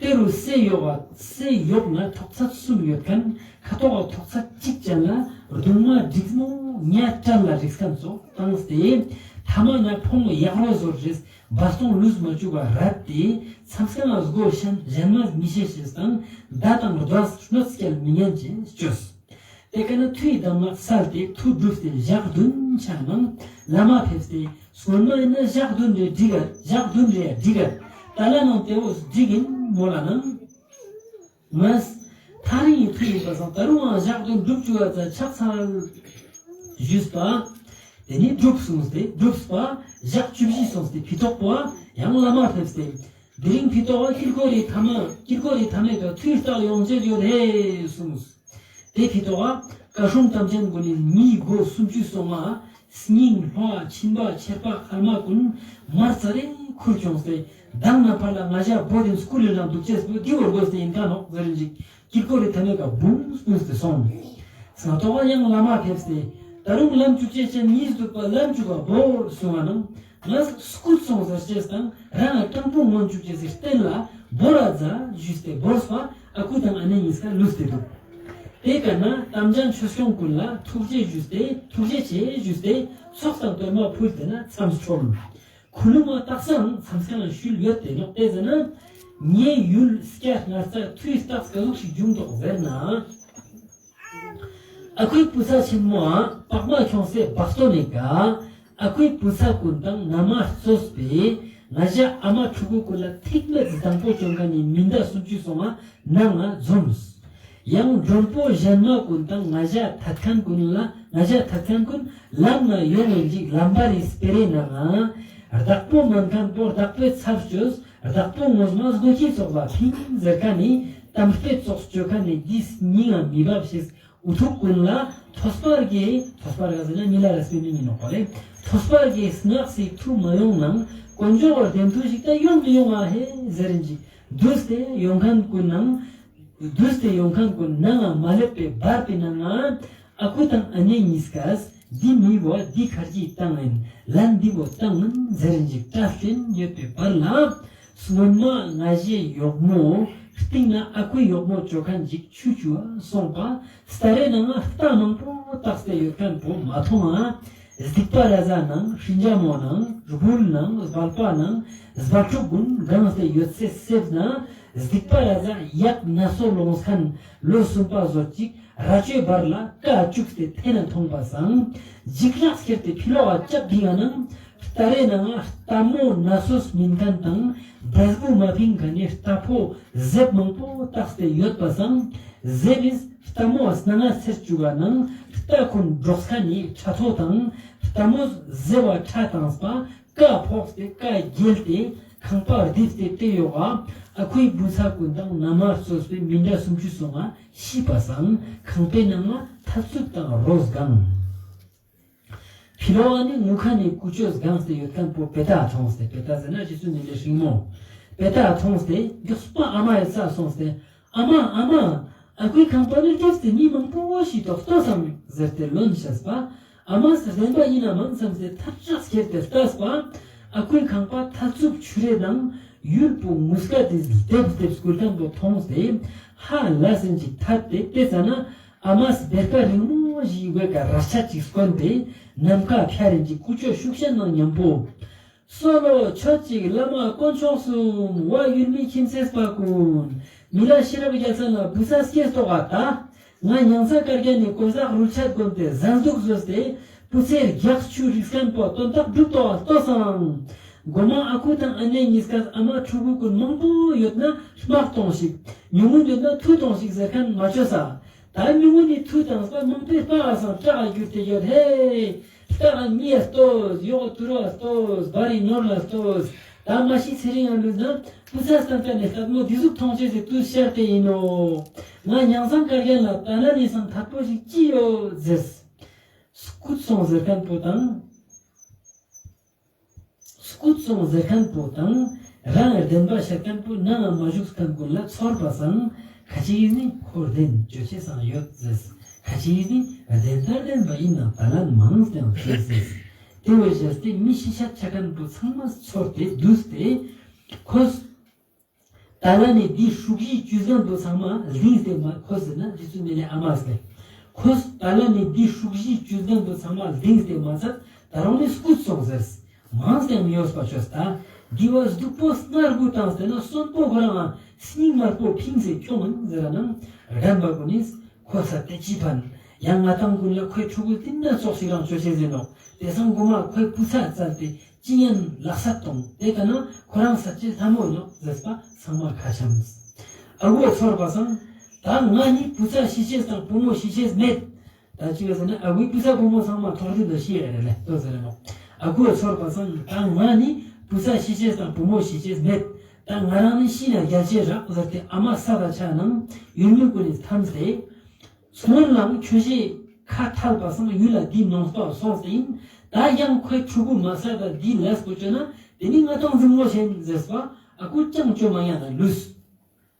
དེ་རུ་སའི་འོག་སའི་འོག་ན་ཐོག་ཚད་གསུམ་ཡོད་མཁན་ཁ་ཐོག་ཐོག་ཚད་གཅིག་ཅན་ལ་རྡུང་མ་འགྲིག་མོ་ཉ་བྲལ་ལ་རིགས་མཁན་ཚོ་བཏང་སྟེ་ཐ་མ་ན་ཕོང་ཡག་རོ་ཟོར་རེས། བ་སྟོང་ལུས་མ་བཅུག་པ་རད་དེ་མཚམས་ཁང་ལ་སྒོ་གཞན་གཞན་མ་མི་ཤེས་ཤེས་དང་མདའ་དང་རྡོས་གནོད་སྐྱེལ་མི་ཉན་ཅེས་བཅོས། དེ་ཀ་ན་ཐུའི་གདམས་ངག་སལ་ཏེ་ཐུ་བསྒྲུབས་ཏེ་ཞག་བདུན་ཆ་ནང་བླ་མ་ཕེབས་ཏེ་སྔོན་མ་ཡིན་ན་ཞག་བདུན་རེ་འགྲིག་ག་ཞག་བདུན་རེ་འགྲིག་ག་ད་ལ་ནང་དེ་བོ་འགྲིག་ཡིན་མོལ་ལ་ནང་། ངས་ཐག་རིང་ ཉིད་ཐུག་ཡིན་པ་སང་ད་རུང་ང་ཞག་བདུན་སྒྲུབ་བཅུ་བ་ཙམ་ཕྱག་འཚལ་ཞུས་པ། དེ་ནི་སྒྲུབ་གསུངས་ཏེ་སྒྲུབ་པ་ཞག་བཅུ་བཞི་སོང་སྟེ་ཕི་ཏོག་པོ་ཡང་བླ་མ་ཕེབས་ཏེ། དེ་རིང་ཕི་ཏོག་དཀྱིལ་འཁོར་རི་མཐའ་མ་དཀྱིལ་འཁོར་རི་མཐའ་མའི་ཀ་མཐུའི་རྟགས་ཡོང་ཅེས་ཡོད་ཧེ་གསུངས། དེ་ཕི་ཏོག་བཀའ་སྲུང་དམ་ཅན་ཀུན་ནི་མི་སྒོ་སུམ་ཅུ་སོང་ང་སྙིང་ལྷོ་ཕྱིན་པ་ཆེར་པ་ཁལ་མ་ཀུན་མར་ཙ་རེ་ཁུར་བྱུང་སྟེ་མདང་ནེ་ཕར་ལ་ང་ཞ་བོ་དེ་སྐུ་ལས་ལ་འདུག་ཅེས་པོ་དེ་བོར་དགོས་ཏེ་ཡིན་ཀ་ནོག་ཟེར་ཞིག་དཀྱིལ་འཁོར་རི་མཐའ་མའི་ཀ་བུམ་སྤུངས་ཏེ་སོང་། སྔ་ཏོག་ཡང་བླ་མ་ཕེབས་ཏེ་ད་རུང་ལམ་བཅུ་ཅེས་ཅན་གཉིས་འདུག་པ་ལམ་བཅུ་བ་བོར་གསུང་བ་ནང་ང་སྐུད་སོང་ཟེར་ཅེས་དང་རང་ང་སྤྲང་པོ་ངོ་བཅུག་ཅེས་སི་རྟེན་ལ་བོར་ར་ཛ་ཞུས་ཏེ་བོར་སྤ་ཨ་ཁུ་དང་ཨ་ནེ་གཉིས་ཀ་ལུས་ཏེ་འདུག་དེ་ཀ་ན་དམ་ཅན་ཆོས་སྐྱོང་ཀུན་ལ་ཐུགས་རྗེ་ཞུས་ཏེ་ཐུགས་རྗེ་ཆེ་ཞུས་ཏེ་ཚོགས་དང་གཏོར་མ་ཕུལ་ཏེ་ན་མཚམས་འཁྲོལ། ཁུ་ལུ་མ་སྟག་སང་མཚམས་ཁང་ལ་ཤུལ་ཡོད་དེ་ནོག་དེ་ཟེར་ན། ངའི་ཡུལ་སྐྱ་ངར་ཙ་མཐུའི་རྟགས་ག་ཟུག་ཞིག་བྱུང་དོག་ཟེར་ན། ཨ་ཁུའི་བུ་ཚ་ཆེན་མོའང་པགས་མ་ཁྱོངས་སེ་བག་སྟོན་ནི་ཀ་ཨ་ཁུའི་བུ་ཚ་ཀུན་དང་ན་མ་གཙོས་པའི་ང་ཞ་ཨ་མ་ཕྲུ་གུ་ཀུན་ལ་ཐིག་མེད་དང་པོ་བྱོན་མཁན་ནི་མི་འདྲ་སུམ་ཅུ་སོང་ང་ནང་ང་འཛོམས། ཡང་མགྲོན་པོ་གཞན་མ་ཀུན་དང་ང་ཞ་ཐད་མཁན་ཀུན་ལ་ང་ཞ་ཐད་མཁན་ཀུན་ལམ་ན་ཡོང་ངེ་ཅིག་ལམ་བར་རི་སྤེ་རའི་ནང་ང་བདག་པོ་མན་མཁན་པོ་བདག་པོའི་ཚབ་བཅོས། བདག་པོ་ངོ་མ་སྒོ་ཁྱི་ཙོགས་ལ་ཕིང་ཟེར་མཁན་ནི་གཏམ་དཔེ་ཙོགས་བཅོ་མཁན་ནི་འདི་སྙིང་ང་མི་འབབ་ཤེས་འུ་ཐུག་ཀུན་ལ་ཐོས་པར་གྱི་ཐོས་པར་ག་ཟེར་ན་མི་ལ་རས་པའི་མི་མི་ནོག་པ་ལེ། ཐོས་པར་གྱི་སྔགས་སི་མཐུ་མ་ཡོང་ནང་དཀོན་མཆོག་གི་བདེན་མཐུ་ཞིག་ད་ཡོང་མི་ཡོང་ང་ཧེ་ཟེར་རིན་ཅིག་བསྡུས་ཏེ་ཡོང་མཁན་ཀུན་ནང་བསྡུས་ཏེ་ཡོང་མཁན་ཀུན་ནང་ང་མ་ལེབ་པའི་བར་པའི་ནང་ང་ཨ་ཁུ་དང་ཨ་ནེ་གཉིས་ཀས་འདི་མི་བོ་འདི་ཁར་ཅི་བཏང་ཡིན་ལན་འདི་བོ་བཏང་ཡིན་ཟེར་རིན་ཅིག་བཀྲ་ཤིས་ཡོད་པའི་བར་ལ། སྔོན་མ་ང་ཞའི་གཡོག་མོ་སྟིང་ན་ཨ་ཁུའི་གཡོག་མོ་བཅོ་མཁན་ཅིག་ཆུ་ཆུ་བ་སོང་པ་སྟ་རེ་ནང་ང་རྟ་མང་པོ་བཏགས་ཏེ་ཡོད་མཁན་པོ་མ་མཐོང་ང་། སྡིག་པ་ར་ཛ་ནང་ཧྲིན་ཇ་མོ་ནང་རུལ་ནང་སྦལ་པ་ནང་སྦལ་ཕྲུག་ཀུན་གང་སྟེ་ཡོད་སེ་སེབས་ན་སྡིག་པ་ར་ཛ་ཡག་ན་སོ་ལོངས་མཁན་ལོ་གསུམ་པ་ཟོ་ཅིག་ར་ཅོའི་བར་ལ་ཀ་བཅུག་སྟེ་ཐེ་ན་ཐོང་པ་སང་འཇིགས་སྐྲག་ཁྱེར་ཏེ་ཕི་ལོག་ག་ཅབ་བིང་ང་ནང་རྟ་རེ་ནང་རྟ་མོ་ན་སོ་སྨིན་མཁན་དང་འབྲས་བུ་མ་ཕིང་མཁན་ནི་རྟ་ཕོ་ཟེབ་མང་པོ་བཏགས་ཏེ་ཡོད་པ་སང་ཟེབ་བིས་རྟ་མོ་སྣ་ང་ཚེར་བཅུག་ག་ནང་རྟ་ཁུན་འབྲོག་མཁན་ནི་ཁྲ་ཐོ་དང་རྟ་མོ་ཟེབ་བ་ཁྲ་དང་སྤ་ཀ་ཕོགས་ཏེ་ཀ་རྒྱལ་ཏེ་ཁང་པ་རྡིབས་ཏེ་ཏེ་ཡོག་ག་ཨ་ཁུའི་བུ་ཚ་ཀུན་དང་ན་མ་གཙོས་པའི་མི་འདྲ་སུམ་ཅུ་སོང་ང་ཤི་པ་སང་ཁང་པའི་ནང་ང་ཐབ་ཚུབ་དང་རོ་སྒང་། ཕི་ལོག་ག་ནི་ངུ་ཁན་ནི་ཀུ་ཅོ་སྒང་སྟེ་ཡོད་ཁན་པོ་པེ་ཏ་ཐོང་སྟེ་པེ་ཏ་ཟེར་ན་རྗེ་བཙུན་མི་ལའི་སྲིང་མོ། པེ་ཏ་ཐོང་སྟེ་མགྱོགས་པ་ཨ་མའི་ས་སོང་སྟེ་ཨ་མ་ཨ་མ་ཨ་ཁུའི་ཁང་པ་ནི་རྒྱབ་སྟེ་མི་མང་པོ་ཞིག་ཏོག་ཏོ་སམ་ཟེར་ཏེ་ལོན་ཤེས་པ། ཨ་མ་སི་བདེན་པ་ཡིན་ན་མང་སམ་སྟེ་ཐབས་ཆག་ཁྱེར་ཏེ་ལྟས་པ། ཨ་ཁུའི་ཁང་པ་ཐ་ཚུབ་ཆུ་རེ་དང་ཡུལ་པོ་ངུས་ཀ་དེ་ལྡེབ་ལྡེབ་སྐུལ་ཁན་པོ་ཐོང་སྟེ་ཧ་ལས་སེན་ཅིག་ཐད་དེ་ཏེ་ཙ་ན་ཨ་མ་སི་བེར་ཀ་རིང་མོ་ཞིག་གི་སྒོའི་ཀ་ར་ཆ་ཅིག་སྐོན་ཏེ་ནམ་མཁའ་ཕྱར་རིན་ཅིག་ཀུ་ཅོ་ཤུགས་ཅན་ནང་མཉམ་པོ། གསོལ་ལོ་མཆོད་ཅིག་བླ་མ་དཀོན་མཆོག་གསུམ། ཝ་ཡུལ་མི་ཁྱིམ་མཚེས་པ་ཀུན། མི་ལ་ཤེས་རབ་རྒྱལ་མཚན་ལ་བུ་ཚ་སྐྱེས་ཏོག་ག་ད། ང་ཉང་ཚ་དཀར་རྒྱན་ནི་གོས་ཟག་རུལ་ཆད་བསྒོམས་ཏེ་ཟན་དུག་ཟོས་ཏེ་བུ་ཚའི་རྒྱགས་ཆུ་རིགས་ཁན་པོ་དོན་དག་སྒྲུབ་ཏོག་ག་ལྟོས་སང་། མགོ་མ་ཨ་ཁུ་དང་ཨ་ནེ་གཉིས་ཀས་ཨ་མ་ཕྲུ་གུ་ཀུན་མང་པོ་ཡོད་ན་དམག་གཏོང་ཞིག་ཉུང་ངུ་ཡོད་ན་མཐུ་གཏོང་ཞིག་ཟེར་ཁན་མ་ཅོས་ས། ད་མི་ངོ་ནི་ཐུ་དང་སྤ་མང་པོའི་སྤ་ག་སང་སྐྲག་ག་གྱུར་ཏེ་ཡོད་ཧེ། སྐྲག་ག་མི་ཡ་ལྟོས་ཡོག་ཏུ་རོ་ལྟོས་བ་རི་ནོར་ལ་ལྟོས། ད་མ་ཤི་ཚེ་རིང་ཡང་ལུས་ན་བུ་ཚ་སྟན་ཏེ་ནི་སྟད་མོ་འདི་ཟུག་ཐོང་ཅེས་སི་དུས་ཤར་ཏེ་ཡིན་ནོ། ང་ཉང་སང་དཀར་རྒྱན་ལ་ད་ན་ནི་སང་ཐད་པོ་ཞིག་ཅི་ཡོད་ཟེར། སྐུད་སོང་ཟེར་ཁན་པོ་དང་། སྐུད་སོང་ཟེར་ཁན་པོ་དང་རང་བདེན་པ་ཤད་ཁན་པོ་ནང་ང་མ་ཞུགས་ཁན་ཀུན་ལ་ཚོར་པ་སང་ཁ་ཅིག་ནི་ཁོ་བདེན་ཅོ་ཅེས་སང་ཡོད་ཟེར། ཁ་ཅིག་ནི་བདེན་པ་བདེན་པ་ཡིན་ན་ད་ལན་མང་སྟེང་ཤེས་ཟེར། ཏེ་བོ་ཞེས་ཏེ་མི་ཤི་ཤད་ཆ་ཁན་པོ་ཚང་མ་ཚོར་ཏེ་བསྡུས་ཏེ་ཁོས། ཏ་ལ་ནི་འདི་ཧྲུག་བཞི་བཅུ་ཟན་པོ་ཚང་མ་ལྡིངས་ཏེ་མ་ཁོས་ཟེར་ན་རྗེ་བཙུན་མི་ལའི་ཨ་མ་ཟེར། ཁོས་ཏ་ལ་ནི་འདི་ཧྲུག་བཞི་བཅུ་ཟན་པོ་ཚང་མ་ལྡིངས་ཏེ་མ་ཚད་ད་རུང་ནི་སྐུད་སོང་ཟེར། མང་སྟེ་མི་ཡོས་པ་ཆོས་ད། འདི་བ་སྡུག་པོ་སྣར་གུ་བཏང་སྟེ་ན་གསོན་པོ་ཁོ་རང་ང་སྙིང་དམར་པོ་ཕིངས་སེ་ཁྱོང་ཨིན་ཟེར་ར་ནང་རྒན་པ་ཀུན་ནི་ཁོ་ས་ཏེ་ཅི་ཕན། ཡང་ང་དང་ཀུན་ལ་ཁོའི་ཕྲུ་གུ་ཏིན་ན་ཙོགས་ཤིག་རང་ཆོས་ཤེས་ཟེར་ནོག་ཏེ་སང་གོ་མ་ཁོའི་བུ་ཚ་བཙལ་ཏེ། ཅི་ཡན་ལག་ས་གཏོང་། ཏེ་ཀ་ན་ཁོ་རང་ས་ཅི་ལྷ་མོ་ཡོད་ཟེར་པ་ཚང་མ་ཁ་འཆམས། ཨ་བོ་ཚོར་པ་སང་ ད་ང་ནི་བུ་ཚ་ཤི་ཅེས་དང་བུ་མོ་ཤི་ཅེས་མེད། ད་ཅི་བས་ཟེར་ན་ཨ་ཁུའི་བུ་ཚ་བུ་མོ་ཚང་མ་ཐོག་དེ་ལ་ཤི་ཡ་རེད་ལེ་ལྟོས་ཟེར་ནོག་ཨ་ཁུ་ཚོར་བ་སང་ད་ང་ནི་བུ་ཚ་ཤི་ཅེས་དང་བུ་མོ་ཤི་ཅེས་མེད། ད་ང་རང་ནི་ཤི་ན་རྒྱལ་ཅེས་རག་ཟེར་ཏེ་ཨ་མ་ས་ད་ཆ་ནང་ཡུལ་མི་ཀུན་ནི་ཐམས་ཏེ། སྔོན་ལའང་ཁྱོ་ཞེ་ཁ་ཐལ་བ་སང་ཡུལ་ལ་འདི་ནོངས་པ་སོང་སྟེ་ཡིན། ད་ཡང་ཁོའི་ཕྲུ་གུ་མ་ས་ད་འདི་ལས་པོ་ཅོ་ན་དེ་ནི་ང་དང་འཛིང་མོ་ཆེན་ཟེར་བ་ཨ་ཁུ་ཅང་ཅོ་མ་ཡང་ན་ལུས།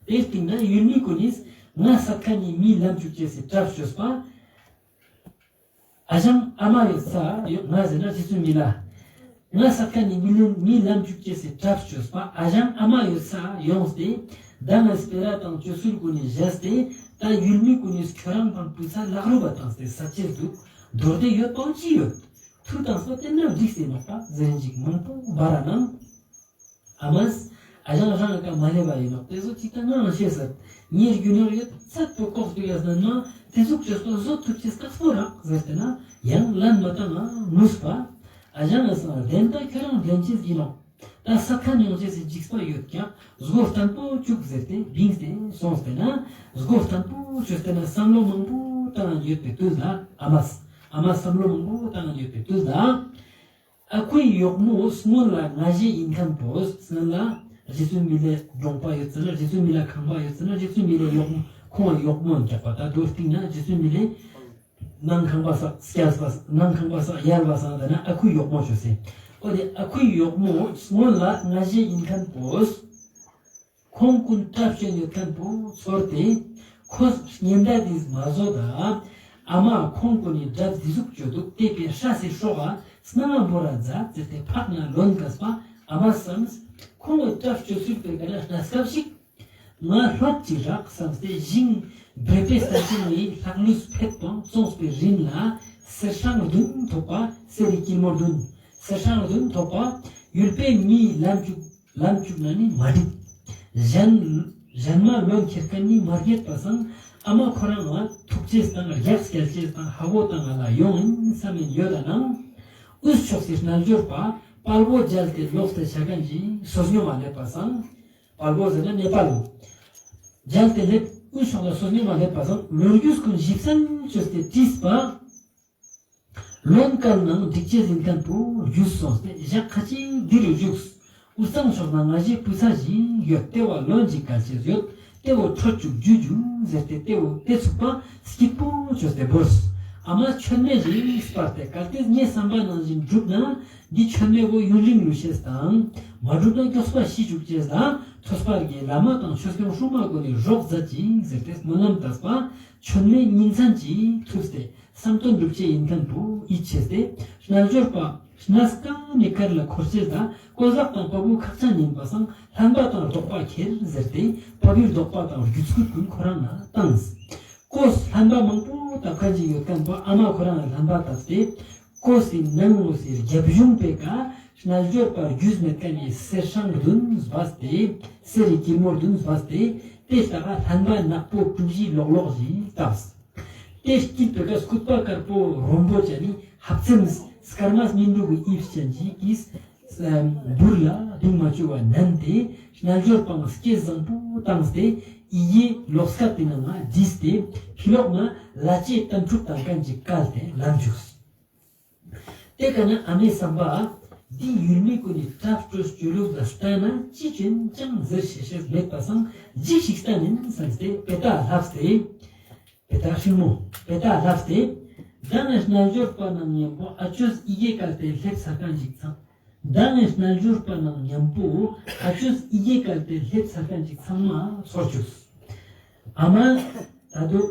དེ་སྟིང་ན་ཡུལ་མི་ཀུན་ནིས་ང་སད་ཁན་ནི་མི་ལམ་ཅུག་ཅེས་སི་གྲབས་ཅོས་པ། ཨ་ཞང་ཨ་མ་ཡོད་ས་ཡོད་ང་ཟེར་ན་རྗེ་བཙུན་མི་ལ། ང་སད་ཁན་ནི་མི་ལམ་མི་ལམ་ཅུག་ཅེས་སི་གྲབས་ཅོས་པ་ཨ་ཞང་ཨ་མ་ཡོད་ས་ཡོངས་ཏེ། ད་ང་སྤེ་ར་དང་ཅོ་སུལ་ཀུན་ནི་བཞེས་ཏེ། ད་ཡུལ་མི་ཀུན་ནིས་ཁྱོ་རང་དང་བུ་ཚ་ལག་རུ་བ་དང་སྟེ་ས་ཅེས་འདུག་མདོར་བསྡུས་ཡོད་པོ་ཅི་ཡོད། ཐུགས་དང་སོ་བསྟན་ན་འགྲིག་སེ་ནོག་པ་ཟེར་ཞིག་མང་པོ་འབར་ར་ནང་། ཨ་མས། ཨ་ཞང་རང་ཀ་མ་ལེབ་པ་ཡིན་ནོག་དེ་ཚོ་ཅིག་ད་ངའང་ཤེས་ཟེར། ངའི་རྒྱུ་ནོར་ཡོད་ཚད་པོ་ལྐོག་ཏུ་ཡོད་ན་ན་དེ་ཟུག་ཅོས་པ་བཟོ་ཐུབ་ཅེས་དཀགས་པོ་རག་ཟེར་ཏེ་ན་ཡང་ལན་མ་བཏང་ང་ནུས་པ། ཨ་ཞང་ངས་སང་བདེན་ད་ཁྱོད་རང་བདེན་ཅེས་ཡིན་ནོག་ད་ས་ཁ་ཉོང་ཅེས་སི་འཇིགས་པ་ཡོད་ཀྱང་སྒོ་བརྟན་པོ་བཅུག་ཟེར་ཏེ་བིངས་ཏེ་སོང་སྟེ་ན་སྒོ་བརྟན་པོ་བཅོས་ཏེ་ན་བསམ་བློ་མང་པོ་བཏང་ཡོད་པའི་དུས་ལ་ཨ་མས། ཨ་མ་བསམ་བློ་མང་པོ་བཏང་ཡོད་པའི་དུས་ལ། ཨ་ཁུའི་གཡོག་མོ་སྔོན་ལ་ང་ཞེ་ཡིན་མཁན་པོ་སྔོན་ལ་རྗེ་བཙུན་མི་ལའི་གྲོང་པ་ཡོད་ཙ་ན་རྗེ་བཙུན་མི་ལའི་ཁང་པ་ཡོད་ཙ་ན་རྗེ་བཙུན་མི་ལའི་གཡོག་མོ་ཁོང་ལ་གཡོག་མོ་འཇགས་པ་ད་རྡོ་རྟིང་ན་རྗེ་བཙུན་མི་ལའི་ནང་ཁང་པ་ས་སྐྱལ་བ་ནང་ཁང་པ་ས་ཡལ་བ་སང་ད་ན་ཨ་ཁུའི་གཡོག་མོ་ཅོས་སེ། འོ་དེ་ཨ་ཁུའི་གཡོག་མོ་སྔོན་ལ་ང་ཞེ་ཡིན་མཁན་པོ། ཁོང་ཀུན་གྲབས་ཅན་ཡོད་མཁན་པོ་ཚོར་ཏེ། ཁོས་ཉེན་བརྡ་འདི་མ་བཟོ་ད། ཨ་མ་ཁོང་ཀུན་ནི་གྲབས་འདི་ཟུག་ཅོ་འདུག་དེ་པའི་ཧྲ་སི་ཧྲོག་ག་སྣང་བ་བོར་ར་མཛད་ཟེར་ཏེ་ཕག་ན་ལོན་གས་པ་ཨ་མ་བསམས། ཁོང་གི་གྲབས་ཅོ་ཚུལ་པའི་ཀ་ན་གནས་སྐབས་ཤིག་ང་ལྷོད་ཅིག་རག་བསམས་ཏེ་ཞིང་བེ་པེ་ས་ཅིག་ནི་ལྷག་ལུས་ཕེད་པང་བཙོངས་པའི་རིན་ལ་གསེར་སྲང་བདུན་ཐོབ་པ་གསེར་རི་ཀིར་མོ་བདུན་གསེར་སྲང་བདུན་ཐོབ་པ་ཡུལ་པའི་མིའི་ལམ་བཅུག་ལམ་བཅུག་ན་ནི་མ་འགྲིག་གཞན་གཞན་མ་ལོན་ཁྱེར་མཁན་ནི་མ་རྒྱལ་པ་སང་ཨ་མ་ཁོ་རང་ལ་ཐུག་ཅེས་དང་རྒྱགས་སྐྱལ་ཅེས་དང་ཧ་གོ་དང་ང་ལ་ཡོང་ཡིན་བསམ་ཡིན་ཡོད་ད་ནང་། དབུས་ཕྱོགས་སི་རྣལ་འབྱོར་པ་དཔའ་བོ་མཇལ་ཏེ་ལོག་སྟེ་ཆ་མཁན་གྱི་སོ་སྙོམས་མ་སླེབས་པ་སང་། དཔའ་བོ་ཟེར་ན་ནེ་པཱལ། མཇལ་ཏེ་སླེབས་དབུས་ཕྱོགས་ལ་སོ་སྙོམས་མ་སླེབས་པ་སང་ལོ་རྒྱུས་ཀུན་ཞིབ་གསལ་ཅོས་ཏེ་དྲིས་པ། ལོན་བཀལ་ནང་འགྲིག་ཅེས་ཡིན་མཁན་པོ་རྒྱུས་སོང་སྟེ་ཞག་ཁ་ཅིག་འདིར་བཞུགས། དབུས་གཙང་ཕྱོགས་ན་ང་ཞེ་བུ་ཚ་ཞིག་ཡོད་དེ་བ་ལོན་ཅིག་བཀལ་ཅེས་ཡོད་དེ་བོ་ཁྲོད་བཅུག་ཇུ་ཇུ་ཟེར་ཏེ་དེ་བོ་དེ་ཚུགས་པ་སྐྱིད་པོ་ཅོས་ཏེ་བོས། ཨ་མ་མཆོད་མེ་ཞིག་སྤར་ཏེ་གལ་ཏེ་ངའི་བསམ་པ་ནང་བཞིན་འགྲུབ་ན་འདི་མཆོད་མེ་བོ་ཡུན་རིང་ལུས་ཤེས་དང་མ་འགྲུབ་ན་མགྱོགས་པ་ཤི་བཅུག་ཅེས་དང་ཐོས་པ་དགེ་བླ་མ་དང་ཆོས་སྐྱོང་སྲུང་མ་ཀུན་ནི་རོགས་མཛད་ཅིག་ཟེར་ཏེ་སྨོན་ལམ་བཏབས་པ་མཆོད་མེ་ཉིན་མཚན་གྱིས་ཐུབ་སྟེ། བསམ་དོན་འགྲུབ་ཅེས་ཡིན་མཁན་པོ་ཡིད་ཆེས་ཏེ། རྣལ་འབྱོར་པ་གནས་གང་ནི་དཀར་ལ་འཁོར་ཅེས་དང་ཀོ་ཟག་དང་པ་བུ་ཁག་ཅན་ཡིན་པ་སང་ལྷན་པ་དང་རྡོག་པ་ཁྱེར་ཟེར་ཏེ་པ་བུའི་རྡོག་པ་དང་རྒྱུད་སྐུད་ཀུན་ཁོ་རང་ལ་བཏང་། ཀོས་ལྷན་པ་མང་པོ་བཏབ་མཁན་ཅིག་ཡོད་མཁན་པོ་ཨ་མ་ཁོ་རང་ལ་ལྷན་པ་བཏབ་སྟེ་ཀོས་སི་ནང་ངོས་སི་རྒྱབ་གཞུང་པའི་ཀ་རྣལ་འབྱོར་པ་རྒྱུས་མེད་མཁན་ནི་གསེར་སྲང་བདུན་སྦས་ཏེ་གསེར་རི་ཀིར་མོ་བདུན་སྦས་ཏེ་དེ་ལྟ་ག་ལྷན་པ་ནག་པོ་དྲུག་བཞི་ལོག་ལོག་ཞིག་བཏབས། དེ་སྐྱིད་པའི་ཀ་སྐུད་པ་དཀར་པོ་རོམ་པོ་ཅན་ནི་ཧབ་ཙེམ་སྐར་མ་སྨིན་དྲུག་གི་དབྱིབས་ཅན་ཞིག་གིས་སྦུར་ལ་གདུང་མ་བཅུ་བ་མནན་ཏེ་རྣལ་འབྱོར་པའང་སྐྱེས་བཟང་པོ་བཏང་སྟེ་ཡི་གེ་ལོགས་ཀ་དེ་ནང་ང་བྲིས་ཏེ་ཕི་ལོག་ན་ལ་ལྕེ་གཏམ་ཕྲུག་དང་མཁན་གྱི་བཀལ་ཏེ་ལམ་བཅུགས། དེ་ཀ་ན་ཨ་མའི་བསམ་པ། འདི་ཡུལ་མི་ཀུན་ནི་གྲབས་སྤྲོས་སྤྱོད་ལུགས་ལ་ལྟ་ན་ཅི་ཅོན་ཅང་ཟེར་ཤེས་ཤེས་མེད་པ་སང་འཇིགས་ཤིག་ལྟ་ནིན་བསམས་ཏེ་པེ་ཏ་ལྷབས་ཏེ། པེ་ཏ་ཤིང་མོ་པེ་ཏ་ལྷབས་ཏེ། ད་ངས་རྣལ་འབྱོར་པ་ནང་མཉམ་པོ་ཨ་ཅོས་ཡི་གེ་བཀལ་ཏེ་སླེབས་ཚར་མཁན་ཞིག་ཚང་། ད་ངས་རྣལ་འབྱོར་པ་ནང་མཉམ་པོ་ཨ་ཅོས་ཡི་གེ་བཀལ་ཏེ་སླེབས་ཚར་མཁན་ཞིག་ཚང་མ་ཚོར་བཅུགས། ཨ་མ། ད་དུ་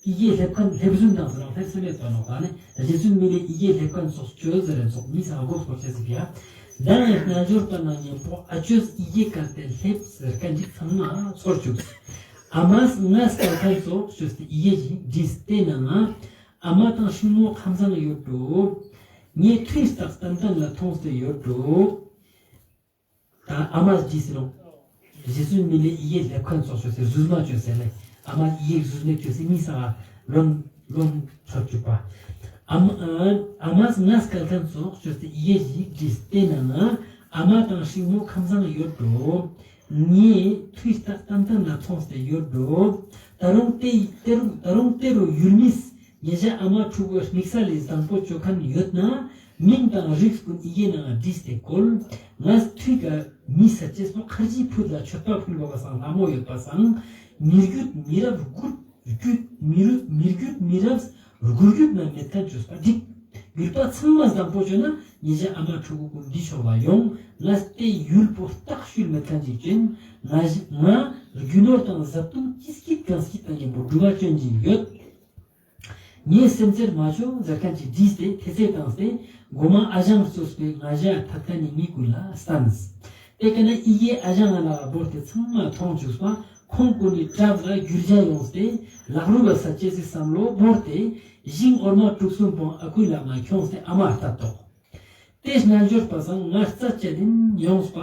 ཡི་གེ་སླེབས་མཁན་སླེབས་ཟུན་དང་ཟེར་རོ་སླེབས་སེ་མེད་པ་ནོག་ད་ནི་རྗེ་བཙུན་མི་ལའི་ཡི་གེ་སླེབས་མཁན་ཚོགས་ཅོས་ཟེར་རེ་ཚོགས་མི་ས་གོ་སྐོར་ཅེས་ཟིག་ཡ། ད་ངས་རྣལ་འབྱོར་པ་ནང་མཉམ་པོ་ཨ་ཅོས་ཡི་གེ་བཀལ་ཏེ་སླེབས་ཟེར་མཁན་ཞིག་ཚང་མ་ཚོར་བཅུགས། ཨ་མས་ངས་བཀལ་མཁན་ཚོགས་ཅོས་ཏེ་ཡི་གེ་ཞིག་བྲིས་ཏེ་ནང་ང་ཨ་མ་དང་ཤིང་མོ་ཁམས་བཟང་ཡོད་འགྲོ། ངས་ཐུགས་རྟགས་ཏན་ཏན་ལ་མཐོང་སྟེ་ཡོད་འགྲོ། ད་ཨ་མས་བྲིས་སེ་ནོག་རྗེ་བཙུན་མི་ལའི་ཡི་གེ་སླེབས་མཁན་ཚོགས་ཅོས་སེ་ཟུར་མ་ཅོས་སེ་ལེ། ཨ་མས་ཡི་གེ་ཟུར་མེད་ཅོས་སེ་མི་ས་ལོན་ལོན་ཚོར་བཅུག་པ། ཨ་མ་ཨ་མས་ངས་བཀལ་མཁན་ཚོགས་ཅོས་སེ་ཡི་གེ་ཞིག་བྲིས་ཏེ་ནང་ང་ཨ་མ་དང་ཤིང་མོ་ཁམས་བཟང་ཡོད་འགྲོ། ངའི་ཐུགས་ལྟ་ཏན་ཏན་ན་མཐོང་སྟེ་ཡོད་འགྲོ། ད་རུང་ཏེ་ཏེ་རུ་ཏེ་རུ་ཡུལ་མིས་ཉེ་ཞ་ཨ་མ་ཕྲུ་གུ་དམིགས་བསལ་ལས་བཟང་པོ་ཅོ་མཁན་ཡོད་ན་མིང་དང་རིགས་ཀུན་ཡི་གེ་ནང་བྲིས་ཏེ་བཀོད། ངས་ཐུགས་ཀ་མི་ས་ཅེས་པོ་ཁར་ཇི་ཕུད་ལ་མཆོད་པ་ཕུལ་བ་སང་ལ་མོ་ཡོད་པ་སང་མི་རྒྱུད་མི་རབས་དགུ་རྒྱུད་མི་རུ་མི་རྒྱུད་མི་རབས་དགུ་རྒྱུད་ན་མེད་མཁན་ཅོས་པ་འགྲིག། ཡུལ་པ་ཚང་མ་བཟང་པོ་ཅོས་ན་ཉེ་ཞ་ཨ་མ་ཕྲུ་གུ་ཀུན་འདི་ཕྱོགས་ལ་ཡོང་། ངས་ཏེ་ཡུལ་པོ་བརྟག་ཤུལ་མེད་མཁན་ཅིག་ཅན། ང་ང་རྒྱུ་ནོར་དང་བཟའ་བཏུང་ཅི་སྐྱིད་གང་སྐྱིད་དང་ཉམ་པོ་སྒྲུབ་པ་ཅོན་གྱིན་ཡོད། ངའི་སེམས་ཚེར་མ་ཅོ་ཟེར་མཁན་ཅིག་བྲིས་ཏེ་ཐེ་ཚེ་བཏང་སྟེ་མགོ་མ་ཨ་ཞང་གཙོས་པའི་ང་ཞ་ཐད་མཁན་ནི་མི་ཀུན་ལ་སྟན། ཏེ་ཀ་ན་ཡི་གེ་ཨ་ཞང་ང་ལ་བོར་ཏེ་ཚང་མ་མཐོང་བཅུག་པ་ཁོང་ཀུན་ནི་གྲབས་ལ་རྒྱུ་རྒྱ་ཡོངས་ཏེ་ལག་རུ་བ་ས་ཅེས་སི་བསམ་བློ་བོར་ཏེ་ཞིང་འོར་མ་དྲུག་གསུམ་པོ་ཨ་ཁུའི་ལག་ན་ཁྱོངས་ཏེ་ཨ་མ་ལྟ་ཏོག། ཏེ་རྣལ་འབྱོར་པ་སང་ང་རྩ་བཅད་དིན་ཡོངས་པ་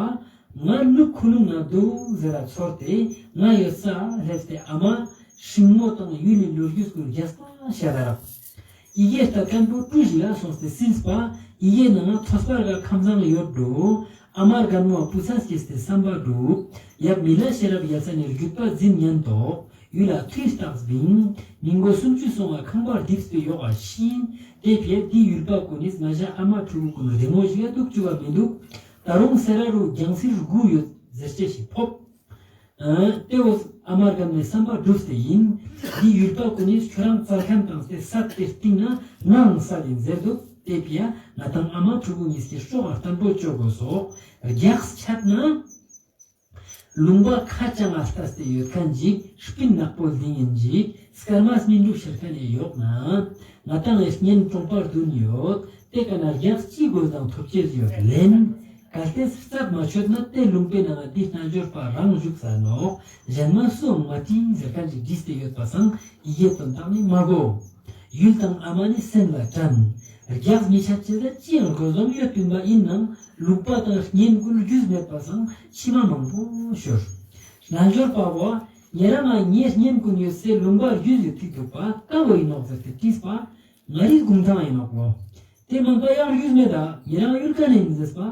ང་ནུབ་ཁུ་ནུ་ན་འདུག་ཟེར་ར་ཚོར་ཏེ་ང་ཡོད་ས་སླེབས་ཏེ་ཨ་མ་ཤིང་མོ་དང་ཡུལ་ལི་ལོ་རྒྱུས་ཀུན་རྒྱས་པ་ཤད་ད་རག། ཡི་གེ་ལྟ་མཁན་པོ་ཀྲུ་ཞིག་ལ་སོང་སྟེ་སིལ་པ་ཡི་གེ་ནང་ཐོས་པར་ག་ཁམས་བཟང་ཡོད་འགྲོ། ཨ་མ་རྒན་མོ་བུ་ཚ་སྐྱེས་ཏེ་བསམ་པ་འགྲུབ། ཡབ་མི་ལ་ཤེས་རབ་ཡ་ས་ནས་རྒྱུད་པ་འཛིན་ཉན་ཏོག། ཡུལ་ལ་ཐུས་རྟགས་བིང་། མི་མགོ་སུམ་ཅུ་སོང་བ་ཁང་པར་རྡིབས་ཏེ་ཡོག་ག་ཤིན། ཏེ་ཕིའ་ཏེ་ཡུལ་པ་ཀུན་ནིས་ང་ཞ་ཨ་མ་ཕྲུ་གུ་ཀུན་རི་མོ་ཞིག་ཡ་འདུག་བཅུག་ག་མི་འདུག། ད་རུང་སེ་ར་རུ་རྒྱང་སིལ་དགུ་ཡོད་ཟེར་ཅེས་ཤིག་ཕོབ། ཨ་ཏེ་བོ་ཨ་མ་རྒན་མོའི་བསམ་པ་འགྲུབ་སྟེ་ཡིན། ཏེ་ཡུལ་པ་ཀུན་ནིས་ཁྱོ་རང་རྩར་ཁན་བཏང་སྟེ་སད་དེ་སྟིང་ན་ནང་སད་ཡིན་ཟེར་འདུག། ཏེ་ཕིའ་ང་དང་ཨ་མ་ཕྲུ་གུ་གཉིས་ཀྱི་སྲོག་ག་བརྟན་པོ་ཅོ་དགོས་སོག། རྒྱགས་ཆད་ན། ལུང་པ་ཁ་བྱང་ང་ལྟས་ཏེ་ཡོད་མཁན་ཅིག་སྤུན་ནག་པོ་ལྡིང་ཡིན་ཅིག་སྐར་མ་སྨིན་དྲུག་ཤར་མཁན་ཡོག་ན། ང་དང་ངི་གཉེན་གྲོང་པ་བདུན་ཡོད། ཏེ་ཀ་ན་རྒྱགས་ཅི་དགོས་དང་ཐོབ་ཅེས་ཡོད་ལན། གལ་ཏེ་རྩབ་མ་ཆོད་ན་ཏེ་ལུང་པའི་ནང་ང་འདི་རྣལ་འབྱོར་པ་རང་བཞུགས་ས་ནོག། གཞན་མ་སུའང་མ་དྲིས་ཟེར་མཁན་ཅིག་བྲིས་ཏེ་ཡོད་པ་སང་ཡི་གེ་དོན་དག་ནི་མ་གོ། ཡུལ་དང་ཨ་མ་ནི་སེམས་ལ་དྲན། རྒྱགས་མི་ཆད་ཅེས་ལ་ཅི་ཡང་དགོས་དོན་ཡོད་པིན་པ་ཡིན་ནང་ལུང་པ་དང་གཉེན་ཀུན་རྒྱུས་མེད་པ་སང་ཕྱི་མ་མང་པོ་ཤོར། རྣལ་འབྱོར་པ་བོ་ཉེ་རང་ང་ངའི་གཉེན་ཀུན་ཡོད་སའི་ལུང་པ་རྒྱུས་ཡོད་ཐིག་འདུག་པ་ཀ་བོ་ཡིན་ནོག་ཟེར་ཏེ་དྲིས་པ། ང་རིག་གུང་ཐང་ཡིན་ནོག་ལོ། ཏེ་མན་པ་ཡང་རྒྱུས་མེད་ད་ཉེ་རང་ཡུལ་ཀ་ནས་ཡིན་ཟེར་པ།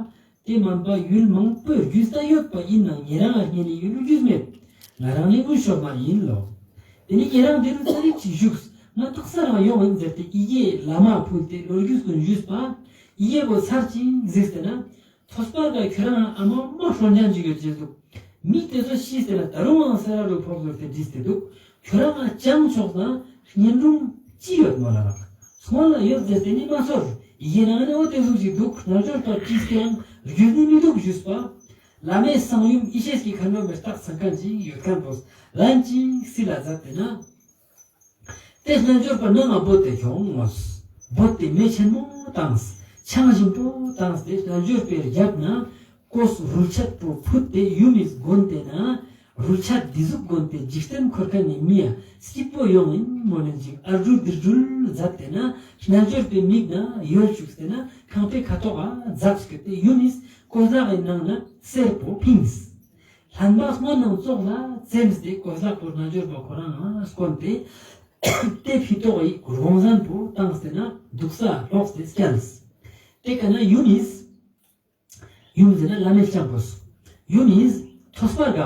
ཏེ་མན་པ་ཡུལ་མང་པོའི་རྒྱུས་ད་ཡོད་པ་ཡིན་ནང་ཉེ་རང་ང་གཉེན་ནི་ཡུལ་རྒྱུས་མེད། ང་རང་ནི་དབུས་ཕྱོགས་མ་ཡིན་ལོ། ཏེ་ནི་ཉེ་རང་ཏེ་རུ་ཚ་རིག་ཅིག་བཞུགས་ང་ཏོག་ས་རང་ཡོང་ཡིན་ཟེར་ཏེ་ཡི་གེ་བླ་མ་ཕུལ་ཏེ་ལོ་རྒྱུས་ཀུན་ཞུས་པ། ཡི་གེ་བོ་ཚར་ཅིག་གཟིགས་ཏེ་ན། ཐོས་པ་ག་ཁྱོ་རང་ཨ་མ་མ་ཧྲོ་ཉན་ཅིག་ཡོད་ཅེས་འདུག། མི་ཏེ་ཚོ་ཤི་སྟེ་ན་ད་རུང་ཡང་ས་ར་རུ་ཕོག་ཟེར་ཏེ་བྲིས་ཏེ་འདུག། ཁྱོ་རང་ང་ཅང་ཆོག་ན་གཉེན་དྲུང་ཅི་ཡོད་མོ་ལ་རག། སྔོན་ལ་ཡོད་ཟེར་ཏེ་ནི་མ་ཚོར། ཡི་གེ་ནང་ནས་འོ་ཏེ་ཟུག་ཅིག་འདུག། རྣལ་འབྱོར་པ་བྲིས་ཏེ་ཡང་རྒྱུས་ནི་མི་འདུག་ཞུས་པ། བླ་མའི་གསང་ཡུམ་ཡེ་ཤེས་ཀྱི་མཁའ་འགྲོ་མའི་རྟགས་ཚང་མཁན་ཅིག་ཡོད་མཁན་པོ་ལན་ཅིག་སིལ་ལ་མཛད་དེ་ན། ཏེ་རྣལ་འབྱོར་པ་ནང་ང་བོས་ཏེ་ཁྱོང་ངོས། བོས་ཏེ་མེ་ཆེན་མོ་བཏངས། ཆང་ཞིམ་པོ་བཏངས་ཏེ་རྣལ་འབྱོར་པའི་རྒྱབ་ན་གོས་རུལ་ཆད་པོ་ཕུད་དེ་ཡུམ་མིས་གོན་ཏེ་ན། རུལ་ཆད་འདི་ཟུག་གོན་ཏེ་འཇིག་རྟེན་འཁོར་མཁན་ནི་མི་ཡ་སྐྱིད་པོ་ཡོང་ཡིན་མོ་ལན་ཅིག་ཨ་རུ་དིར་རུལ་མཛད་དེ་ན། རྣལ་འབྱོར་པའི་མིག་ན་ཡོལ་བཅུག་སྟེ་ན་ཁང་པའི་ཁ་ཐོག་ག་འཛག་སྐྱོད་དེ་ཡུམ་མིས་གོས་ལག་གི་ནང་ན་གསེར་པོ་ཕིངས། ལྷན་པ་སྔོན་ནང་ཙོགས་ལ་བཙེམས་ཏེ་གོས་ལག་པོ་རྣལ་འབྱོར་པ་ཁོ་རང་ང་སྐོན་ཏེ། ཏེ་ཕི་ཏོག་གི་རྒོང་ཟན་པོ་བཏངས་ཏེ་ན་འདུག་ས་ལོགས་ཏེ་སྐྱལས། ཏེ་ཀ་ན་ཡུམ་མིས། ཡུམ་ཟེར་ན་བླ་མའི་སྤྱང་པོས། ཡུམ་མིས་ཐོས་པར་ག་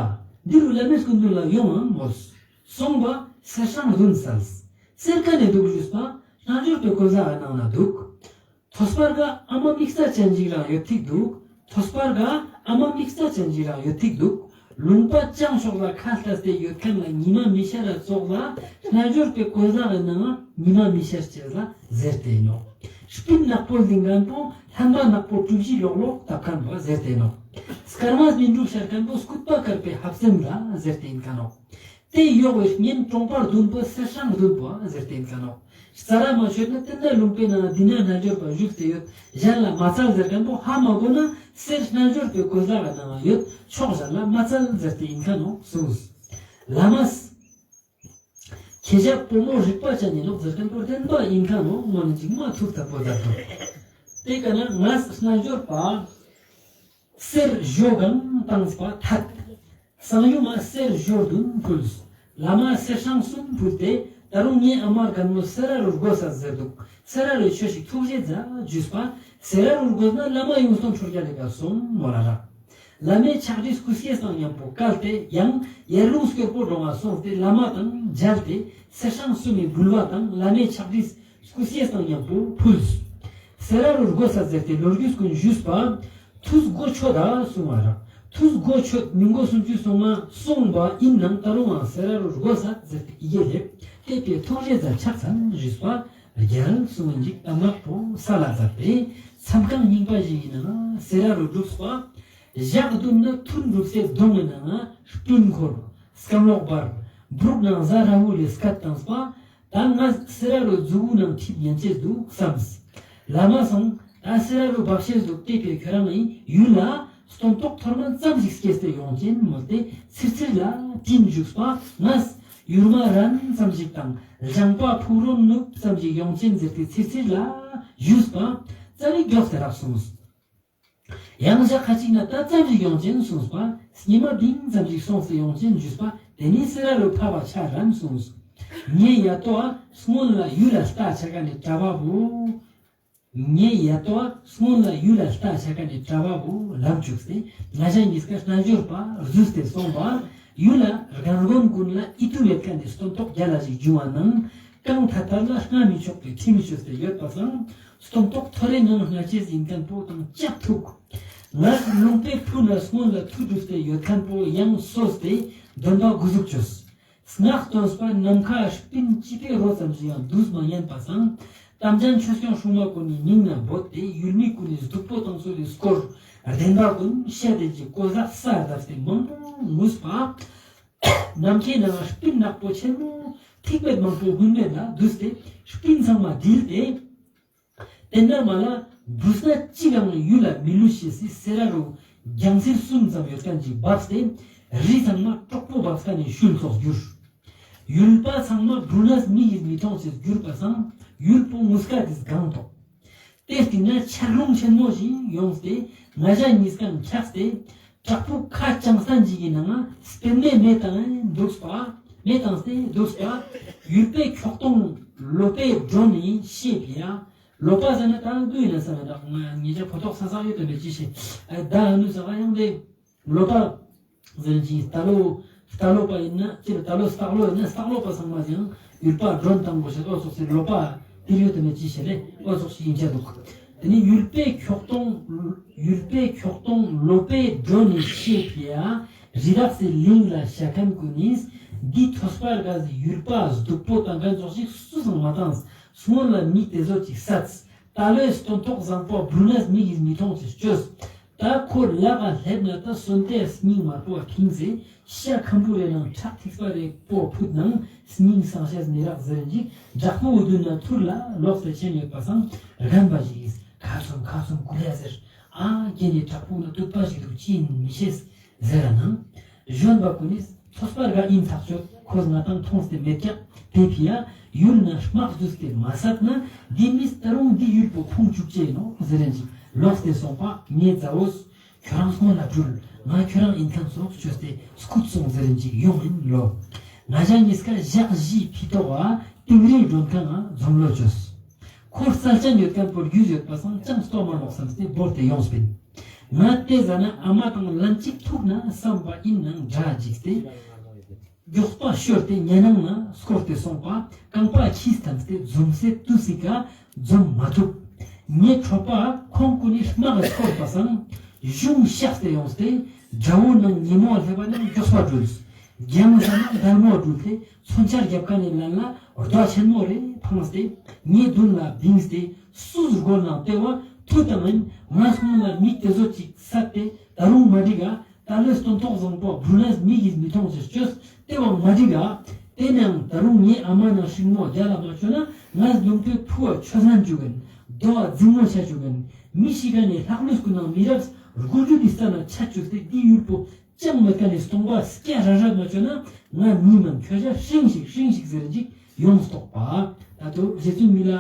འདི་རུ་བླ་མའི་སྐུ་མདུན་ལ་ཡོང་ངམ་མོལས། སོང་བ་གསེར་སྲང་བདུན་སལ། གསེར་ཀ་ནས་འདུག་ཞུས་པ། རྣལ་འབྱོར་པའི་གོས་ལག་གི་ནང་ན་འདུག། ཐོས་པར་ག་ཨ་མ་མིག་རྩ་ཅན་ཅིག་རང་ཡོད་ཐིག་འདུག། ཐོས་པར་ག་ཨ་མ་མིག་རྩ་ཅན་ཅིག་རང་ཡོད་ཐིག་འདུག། ལུང་པ་བྱང་ཕྱོགས་ལ་ཁ་ལྟས་ཏེ་ཡོད་མཁན་ལ་ཉི་མ་མི་ཤར་ར་ཙོགས་ལ་རྣལ་འབྱོར་པའི་གོས་ལག་གི་ནང་ང་ཉི་མ་མི་ཤར་ཅེས་ལ་ཟེར་ཏེ་ཡིན་ནོག། སྤུན་ནག་པོ་ལྡིང་མཁན་པོ་ལྷན་པ་ནག་པོ་གྲུ་བཞི་ལོག་ལོག་བཏབ་མཁན་པོ་ཟེར་ཏེ་ཡིན་ནོག། སྐར་མ་སྨིན་དྲུག་ཤར་མཁན་པོ་སྐུད་པ་དཀར་པོའི་ཧབ་སེམས་ལ་ཟེར་ཏེ་ཡིན་མཁན་ནོག། ཏེ་ཡོག་པའི་གཉེན་གྲོང་པ་བདུན་པོ་གསེར་སྲང་བདུན་པོ་ཟེར་ཏེ་ཡིན་མཁན་ནོག། རྩ་ར་མ་ཆོད་ན་ཏེ་ནེ་ལུང་པའི་ནང་འདི་ན་རྣལ་འབྱོར་པ་བཞུགས་ཏེ་ཡོད། གཞན་ལ་མ་སྩལ་ཟེར་མཁན་པོ་ཧ་མ་གོ་ན་གསེར་རྣལ་འབྱོར་པའི་གོས་ལག་གི་ནང་ཡོད། ཕྱོགས་གཞན་ལ་མ་སྩལ་ཟེར་ཏེ་ཡིན་མཁན་ནོག་གསུངས། བླ་མས། ཁྱེད་ཅག་བུ་མོ་རིག་པ་ཅན་ཡིན་ནོག་ཟེར་མཁན་པོ་བདེན་པ་ཡིན་མཁན་ནོག། མོ་ནི་འཇིགས་མ་ཐུག་ཐབ་པོ་ཟེར་དོ། ཏེ་ཀ་ན་ངས་རྣལ་འབྱོར་པ། གསེར་ཞོ་གང་བཏང་པ་ཐད། གསང་ཡུམ་མ་གསེར་ཞོ་བདུན་ཕུལ། བླ་མ་གསེར་སྲང་གསུམ་ཕུལ་ཏེ་ད་རུང་ངའི་ཨ་མ་རྒན་མོ་སེ་ར་རུ་དགོས་ས་ཟེར་འདུག། སེ་ར་རུ་ཆོས་ཤིག་ཐུགས་རྗེ་ཛ་ཞུས་པ། སེ་ར་རུ་དགོས་ན་བླ་མ་ཡུང་སྟོན་ཁྲོ་རྒྱལ་ལེ་ག་སོང་མོ་ལ་རག། བླ་མའི་ཕྱག་བྲིས་སྐུ་སྐྱེས་དང་མཉམ་པོ་བཀལ་ཏེ་ཡང་ཡར་ཀླུང་སྐྱོར་པོ་འགྲོ་བ་སོང་སྟེ་བླ་མ་དང་མཇལ་ཏེ་གསེར་སྲང་གསུམ་མི་འབུལ་བ་དང་བླ་མའི་ཕྱག་བྲིས་སྐུ་སྐྱེས་དང་མཉམ་པོ་ཕུལ། སེ་ར་རུ་དགོས་ས་ཟེར་ཏེ་ལོ་རྒྱུས་ཀུན་ཞུས་པ། ཐུགས་དགོས་ཆོད་ད་གསུང་བ་རག་ཐུགས་དགོས་ཆོད་མི་མགོ་སུམ་ཅུ་སོ་ལྔ་གསུངས་པ་ཡིན་ནང་ད་རུང་ང་སེ་ར་རུ་དགོས་ས་ཟེར་ཏེ་ཡིད་སླེབས་ཏེ་པའི་ཐུགས་རྗེ་ཛ་ཕྱག་འཚལ་ཞུས་པ། རྒྱལ་གསུང་བ་འཇིག་གཏམ་ངག་པོ་ས་ལ་མཛད་པའི་མཚམས་ཁང་རྙིང་པ་ཞིག་ཡིན་ན་སེ་ར་རུ་བསྒྲུབས་པ། ཞག་བདུན་ན་ཐུན་གྲུབ་སའི་གདོང་ངི་ནང་ང་སྤྲིན་འཁོར་སྐམ་ལོག་འབར་འབྲུག་ནང་གཟའ་ར་བུ་ལས་སྐད་བཏངས་པ། ད་ང་སེ་ར་རུ་མཛུ་གུ་ནང་ཁྲིད་ཉན་ཅེས་འདུག་བསམས། བླ་མ་སང་ད་སེ་ར་རུ་བབས་ཤེས་འདུག་སྟེ་པའི་ཁྱོད་རང་ངི་ཡུལ་ལ་སྟོན་ཐོག་ཐོར་མ་ཙམ་ཞིག་སྐྱེས་ཏེ་ཡོང་ཅེན་མོལ་ཏེ་ཚིར་ཚིར་ལ་དྲིན་བཞུགས་པ། ངས་ཡུར་མ་རན་ཙམ་ཞིག་དང་ལྗང་པ་ཕུག་རོན་ནུབ་ཙམ་ཞིག་ཡོང་ཅེན་ཟེར་ཏེ་ཚིར་ཚིར་ལ་ཞུས་པ། རྩ་བའི་མགྱོགས་ཏེ་རག་སོང་། ཡང་ཞག་ཁ་ཅིག་ན་ད་ཙམ་ཞིག་ཡོང་ཅེན་གསུངས་པ། སྙེ་མ་ལྡིང་ཙམ་ཞིག་སོང་སྟེ་ཡོང་ཅེན་ཞུས་པ། དེ་ནི་སེ་ར་རུ་ཕ་བ་ཆ་རན་གསུངས། ངའི་ཡ་ཏོ་ཨ་སྔོན་ལ་ཡུལ་ལ་ལྟ་ཆ་ཀ་ནི་གྲྭ་བ་བོ། ངའི་ཡ་ཏོ་ཨ་སྔོན་ལ་ཡུལ་ལ་ལྟ་ཆ་ཀ་ནི་གྲྭ་བ་བོ་ལམ་བཅུག་སྟེ་ང་ཞ་གཉིས་ཀ་རྣལ་འབྱོར་པ་བཟོས་ཏེ་སོང་བ། ཡུལ་ལ་རྒན་རྒོན་ཀུན་ལ་ཨི་ཏུ་ལེད་ཀ་ནི་སྟོན་ཐོག་རྒྱ་ལ་ཞིག་བྱུང་བ་ནང་། རྐང་ཐ་ཐར་ལ་སྔ་མི་ཆོག་པའི་ཁྲིམས་ཆོད་དེ་ཡོད་པ་སང་། སྟོན་ཐོག་ཐོ་རེ་ངང་སྔ་ཆེས་ཡིན་མཁན་པོ་དང་ལྕགས་ཐུག་ངས་ལུང་པའི་ཕུ་ན་སྔོན་ལ་ཐུག་གྲུབ་སྟེ་ཡོད་མཁན་པོ་ཡང་སོས་ཏེ་འདོན་པ་དགུ་ཟུག་བཅོས། སྔགས་འདོན་པ་ནམ་མཁའ་སྤྲིན་བཅུ་པའི་རོ་ཙམ་ཞིག་ཡང་བསྡུས་མ་ཉན་པ་སང་། གཏམ་ཅན་ཆོས་སྐྱོང་སྲུང་མ་ཀུན་ནི་མིང་ན་འབོད་དེ་ཡུལ་མི་ཀུན་ནི་སྡུག་པོ་དང་ཚོ་ལས་སྐོར་བདེན་པ་ཀུན་བཤད་དེ་ཀྱི་གོ་ཟག་ས་བརྡབས་ཏེ་མང་པོ་ངུས་པ། ནམ་མཁའི་ནང་སྤྲིན་ནག་པོ་ཆེན་མོ་ཐིག་མེད་མང་པོ་སྔོན་མེད་ལ་བསྡུས་ཏེ་སྤྲིན་ཚང་མ་བསྒྲིལ་ཏེ། དེ་ན་མ་ལ་བུ་ས་གཅིག་ལའང་ཡུལ་ལ་མི་ལུས་ཤེས་སི་སེ་ར་རུ་རྒྱང་ཚིར་གསུམ་ཙམ་ཡོད་མཁན་ཅིག་བབས་ཏེ་རི་ཚང་མ་གྲོག་པོ་བབས་མཁན་ནི་ཤུལ་ཙོགས་གྱུར། ཡུལ་པ་ཚང་མ་བུ་ན་མིག་གིས་མི་མཐོང་ཅེས་གྱུར་པ་སང་ཡུལ་པོ་ངུས་ཀ་དེས་གང་ཐོག་དེ་སྟིང་ན་ཆར་རླུང་ཆེན་མོ་ཞིག་ཡོངས་ཏེ་ང་ཞ་གཉིས་ཀ་འཁྱགས་ཏེ་བྲག་ཕུག་ཁ་བྱང་སྟན་ཅིག་གི་ནང་ང་སྤེན་མེ་མེ་བཏང་འདུག་པ། མེ་བཏང་སྟེ་འདུག་པ། ཡུལ་པའི་ཁྱོག་སྟོང་ལོ་པའི་སྒྲོན་ནི་ཤེས་པ་ཡ། ལོ་པ་ཟེར་ན་ད་དུ་ཡིན་ན་ས་མེད་ད་ང་ཉེ་ཆ་ཕོ་ཐོག་ས་ས་ཡོད་དོ་མེད་ཅི་ཤེས། ཨ་ད་ཨ་ནུ་ས་ག་ཡང་དེ་ལོ་པ་ཟེར་ཅི་ད་ལོ་ད་ལོ་པ་ཡིན་ན་ཅི་ད་ལོ་སྟག་ལོ་ཡིན་ན་སྟག་ལོ་པ་ཚང་མ་ཡང་ཡུལ་པ་སྒྲོན་བཏང་དགོས་ཤེས་ཨོ་ཙོགས་སི་ལོ་པ་དེ་ཡོད་དོ་མེད་ཅི་ཤེས་ལེ་ཨོ་ཙོགས་ཤིག་ཡིན་ཆ་འདུག་དེ་ནི་ཡུལ་པའི་ཁྱོག་སྟོང་ཡུལ་པའི་ཁྱོག་སྟོང་ལོ་པའི་སྒྲོན་ནི་ཤེས་པ་ཡ་རི་རབ་སི་གླིང་ལ་ཞ་ཁན་ཀུན་ནིས་འདི་ཐོས་པར་དགའ་ཟི་ཡུལ་པ་སྡུག་པོ་དང་ཁན་ཙོགས་ཤིག་སུ་སང་མ་བཏང་། སྔོན་ལ་མི་དེ་ཚོ་ཅིག་བསད། ད་ལོའི་སྟོན་ཐོག་བཟང་པོ་བུ་ན་མིག་གིས་མི་མཐོང་ཅེས་བཅོས། ད་ཁོ་ལག་ག་སླེབས་ན་ད་སོན་ཏེ་སྙིང་དམར་པོ་ཐིང་སེ་ཤ་ཁམ་བུ་རེ་ནང་ཁྲག་ཐིགས་པ་རེ་པོ་ཕུད་ནང་སྙིང་སང་ཤེས་མི་རག་ཟེར་ཅིག་བྲག་ཕུག་འུ་དུ་ན་ཐུར་ལ་ལོག་སྟེ་ཆེན་ཡོད་པ་སང་རྒན་པ་ཞིག་གིས་ཁ་ཚུམ་ཁ་ཚུམ་ཀུ་ལེ་ཟེར། ཨ་རྒན་ནི་བྲག་ཕུག་ན་སྟུག་པ་ཞིག་འདུག་ཅི་ཡིན་མི་ཤེས། ཟེར་ར་ནང་། གཞོན་པ་ཀུན་ནི་ཐོས་པར་དགའ་ཡིན་ཐག་ཆོད་ཁོས་ང་དང་མཐོང་སྟེ་མེད་ཀྱག་དེ་ཕི་ཡ་ཡུལ་ན་དམག་བསྡུས་ཏེ་མ་བསད་ན་འདི་མིས་ད་རུང་འདི་ཡུལ་པོ་ཕུང་བཅུག་ཅེས་ཡིན་ནོ་ཟེར་རན་ཅིག་ལོག་སྟེ་སོང་པ་ངའི་མཛའ་བོས་ཁྱོད་རང་སྔོན་ལ་དྲུལ་ང་ཁྱོད་རང་ཡིན་མཁན་ཚོ་བཅོས་ཏེ་སྐུད་སོང་ཟེར་རན་ཅིག་ཡོང་ཡིན་ལོ། ང་ཞ་གཉིས་ཀ་ཞག་བཞི་ཕི་ཏོག་བ་ཏིང་རིའི་མགྲོན་ཁང་ང་འཛོམས་ལོ་བཅོས། ཁོ་རྩལ་ཅན་ཡོད་མཁན་པོ་རྒྱུས་ཡོད་པ་སང་ཅང་སྟོ་མ་ལོག་བསམ་སྟེ་བོར་ཏེ་ཡོངས་པིན། ང་དེ་ཟ་ན་ཨ་མ་དང་ལན་གཅིག་ཐུག་ན་བསམ་པ་ཡིན་ནང་འདྲ་འཇིགས་ཏེ། མགྱོགས་པ་ཤོར་ཏེ་ཉེ་ནང་ན་སྐོར་ཏེ་སོང་པ་རྐང་པ་ཁྱིས་ཐམས་ཏེ་འཛོམས་སེ་དུས་སི་ཀ་འཛོམས་མ་ཐུབ། ངའི་གྲོགས་པ་ཁོང་ཀུན་ནི་དམག་གི་སྐོར་པ་སང་གཞུང་གཤགས་ཏེ་ཡོངས་ཏེ་དགྲ་བོ་ནང་ཉིན་མོ་སླེབས་པ་ནང་མགྱོགས་པ་འགྲུལ། རྒྱང་ཟ་ན་དལ་མོ་འགྲུལ་ཏེ། མཚོན་ཆ་རྒྱབ་ཁན་ནི་ལན་ལ་རྡོ་ཆེན་མོ་རེ་འཕངས་ཏེ་ངའི་མདུན་ལ་བིངས་ཏེ་སུས་རྒོལ་ན་ལྟེ་བ་མཐུ་བཏང་ཡིན། ང་སྔོན་ལ་མི་དེ་ཚོ་ཅིག་བསད་དེ་ད་རུང་མ་འགྲིག་ག་ད་ལོའི་སྟོན་ཐོག་བཟང་པོ་བུ་ན་མིག་གིས་མི་མཐོང་ཅེས་བཅོས་ལྟེ་བ་མ་འགྲིག་ག་དེ་ནའང་ད་རུང་ངའི་ཨ་མ་ནང་ཤིང་མོ་རྒྱ་ལ་མ་བཅོས་ན་ང་ལུང་པའི་ཕུ་བ་ཆོས་ལན་བཅུག་གིན་རྡོ་བ་རྫིང་མོ་ཆ་བཅུག་གིན་མི་ཤི་ཁན་ནི་ལྷག་ལུས་ཀུན་ནང་མི་རབས་རྒོལ་རྒྱུ་དི་ས་ན་ཆ་བཅུག་སྟེ་འདི་ཡུལ་པོ། ཅང་མེད་ཁན་ནི་སྟོང་པ་སྐྱ་ར་ར་མ་བཅོས་ན་ང་མི་མན་ཁྱོ་ཞ་ཧྲིང་ཞིག་ཧྲིང་ཞིག་ཟེར་ཅིག་ཡོངས་རྟོག་པ། ད་དུ་རྗེ་བཙུན་མི་ལ།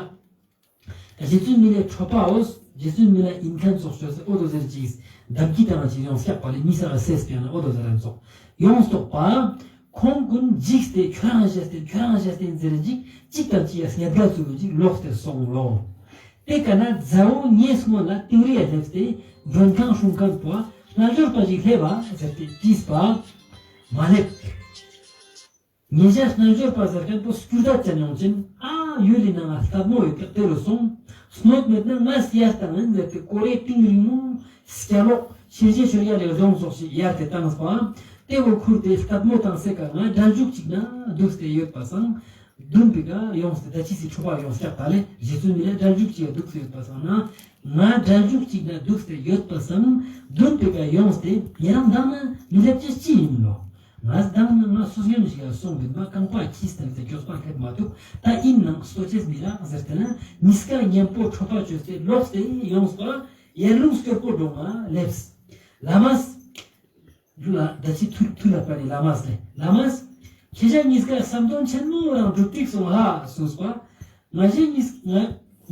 རྗེ་བཙུན་མི་ལའི་གྲོགས་པའོ། རྗེ་བཙུན་མི་ལ་ཡིན་ཁན་ཙོགས་ཅོས་སེ་ཨོ་དོ་ཟེར་ཅིག་གདམས་ཀྱི་དང་ཅིག་ཡོངས་སྐྱག་པ་ལས་མི་ས་ལ་སེས་པའི་ན་ཨོ་དོ་ཟེར་རན་ཙོགས་ཡོངས་རྟོག་པ། ཁོང་ཀུན་འཇིགས་ཏེ་ཁྱོ་རང་ཞེས་ཏེ་ཁྱོ་རང་ཞེས་ཏེ་ཟེར་ཅིག་ཅིག་དང་ཅིག་ཡ་སྙད་དགའ་ཚུགས་ཅིག་ལོག་སྟེ་སོང་ལོ། དེ་ཀ་ན་མཛའ་བོ་ངའི་སྔོན་ལ་ཏིང་རི་ཡ་སླེབས་ཏེ་མགྲོན་ཁང་སྲུང་ཁན་པོ་ རྣལ་འབྱོར་པ་ཞིག་སླེབས་པ་ཟེར་ཏེ་དྲིས་པ། མ་སླེབས། ཉེ་ཞ་རྣལ་འབྱོར་པ་ཟེར་མཁན་པོ་སྐྱུར་ད་ཅན་ཡོང་ཅིན་ཨ་ཡུལ་ལི་ནང་ང་སྟབས་མོ་ཡོད་ཀྱག་དེ་རུ་སོང་། སྣོད་མེད་ན་ངས་ཡར་བཏང་ཡིན་ཟེར་ཏེ་ཀོ་རེ་ཏིང་རིང་མོ་སྐྱ་ལོག་ཤེས་བྱའི་ཆོས་རྒྱལ་ལས་རྫོང་སོགས་ཤིག་ཡར་ཏེ་བཏང་སྤ། དེ་བོ་ཁུར་ཏེ་སྟབས་མོ་བཏང་སེ་ཀ་ང་སྒྲ་འཇུག་ཅིག་ན་འདུག་སྟེ་ཡོད་པ་སང་། མདུན་པེ་ཀ་ཡོངས་ཏེ་ད་ཅི་སི་ཁྲོ་པ་ཡོངས་ཀྱག་ད་ལེ་རྗེ་བཙུན་མི་ལ་སྒྲ་འཇུག་ཅིག་ཡ་འདུག་སྟེ་ཡོད་པ་སང་ན། ང་སྒྲ་འཇུག་ཅིག་ན་འདུག་སྟེ་ཡོད་པ་སང་མདུན་པེ་ཀ་ཡོངས་ཏེ་ཉེ་རང་མདང་ན་མི་སླེབས་ཅེས་ཅི་ཡིན་ནོ། ང་མདང་ན་ང་སོ་སྙོམས་ཤིག་ཡ་སོང་བིན་པ་རྐང་པ་ཁྱིས་ཏང་སྟེ་མགྱོགས་པ་སླེབས་མ་ཐུབ། ད་ཡིན་ནང་སོ་ཅེས་མི་རག་ཟེར་ཏེ་ན་ཉིས་ཀ་མཉམ་པོ་ཁྲོ་པ་བཅོས་ཏེ་ལོག་སྟེ་ཡོངས་པ་ཡར་ཀླུང་སྐྱོར་པོ་འགྲོ་མ་སླེབས། བླ་མས། ལུ་ལ་ད་ཅི་ཐུག་ཐུག་ལ་པ་ནི་བླ་མས་ལེ། བླ་མས། ཁྱེད་ཅག་གཉིས་ཀ་བསམ་དོན་ཆེན་མོ་རང་འགྲུབ་ཏིག་སོང་ཧ་གསུངས་པ། ང་ཞེ་གཉིས་ང་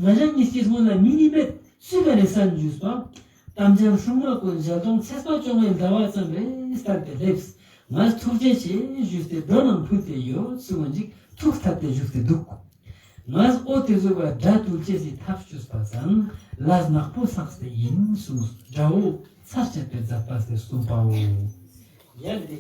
ང་ཞེ་གཉིས་ཀྱི་སྔོན་ལ་མི་ནི་མེད་སུས་ག་ནས་གསན་ཞུས་པ། དམ་ཅན་སྲུང་མ་ཀུན་ཞལ་གདོང་ཚེས་པ་བཅོ་ལྔའི་ཟླ་བ་ཙམ་རེ་བསྟན་ཏེ་སླེབས། ང་ཐུགས་རྗེ་ཆེ་ཞུས་ཏེ་འགྲོ་ནང་ཕུལ་ཏེ་ཡོད་གསུངས་པ་ཅིག་ཐུགས་ཐད་དེ་བཞུགས་ཏེ་འདུག་ངས་འོ་དེ་ཟུག་པ་དགྲ་བཏུལ་ཅེས་སི་ཐབས་བཅོས་པ་སང་ལས་ནག་པོ་བསགས་ཏེ་ཡིན་གསུངས། དགྲ་བོ་ཚར་བཅད་པའི་མཛད་པ་སྟེ་གསུངས་པའོ། ཡ་ལེ།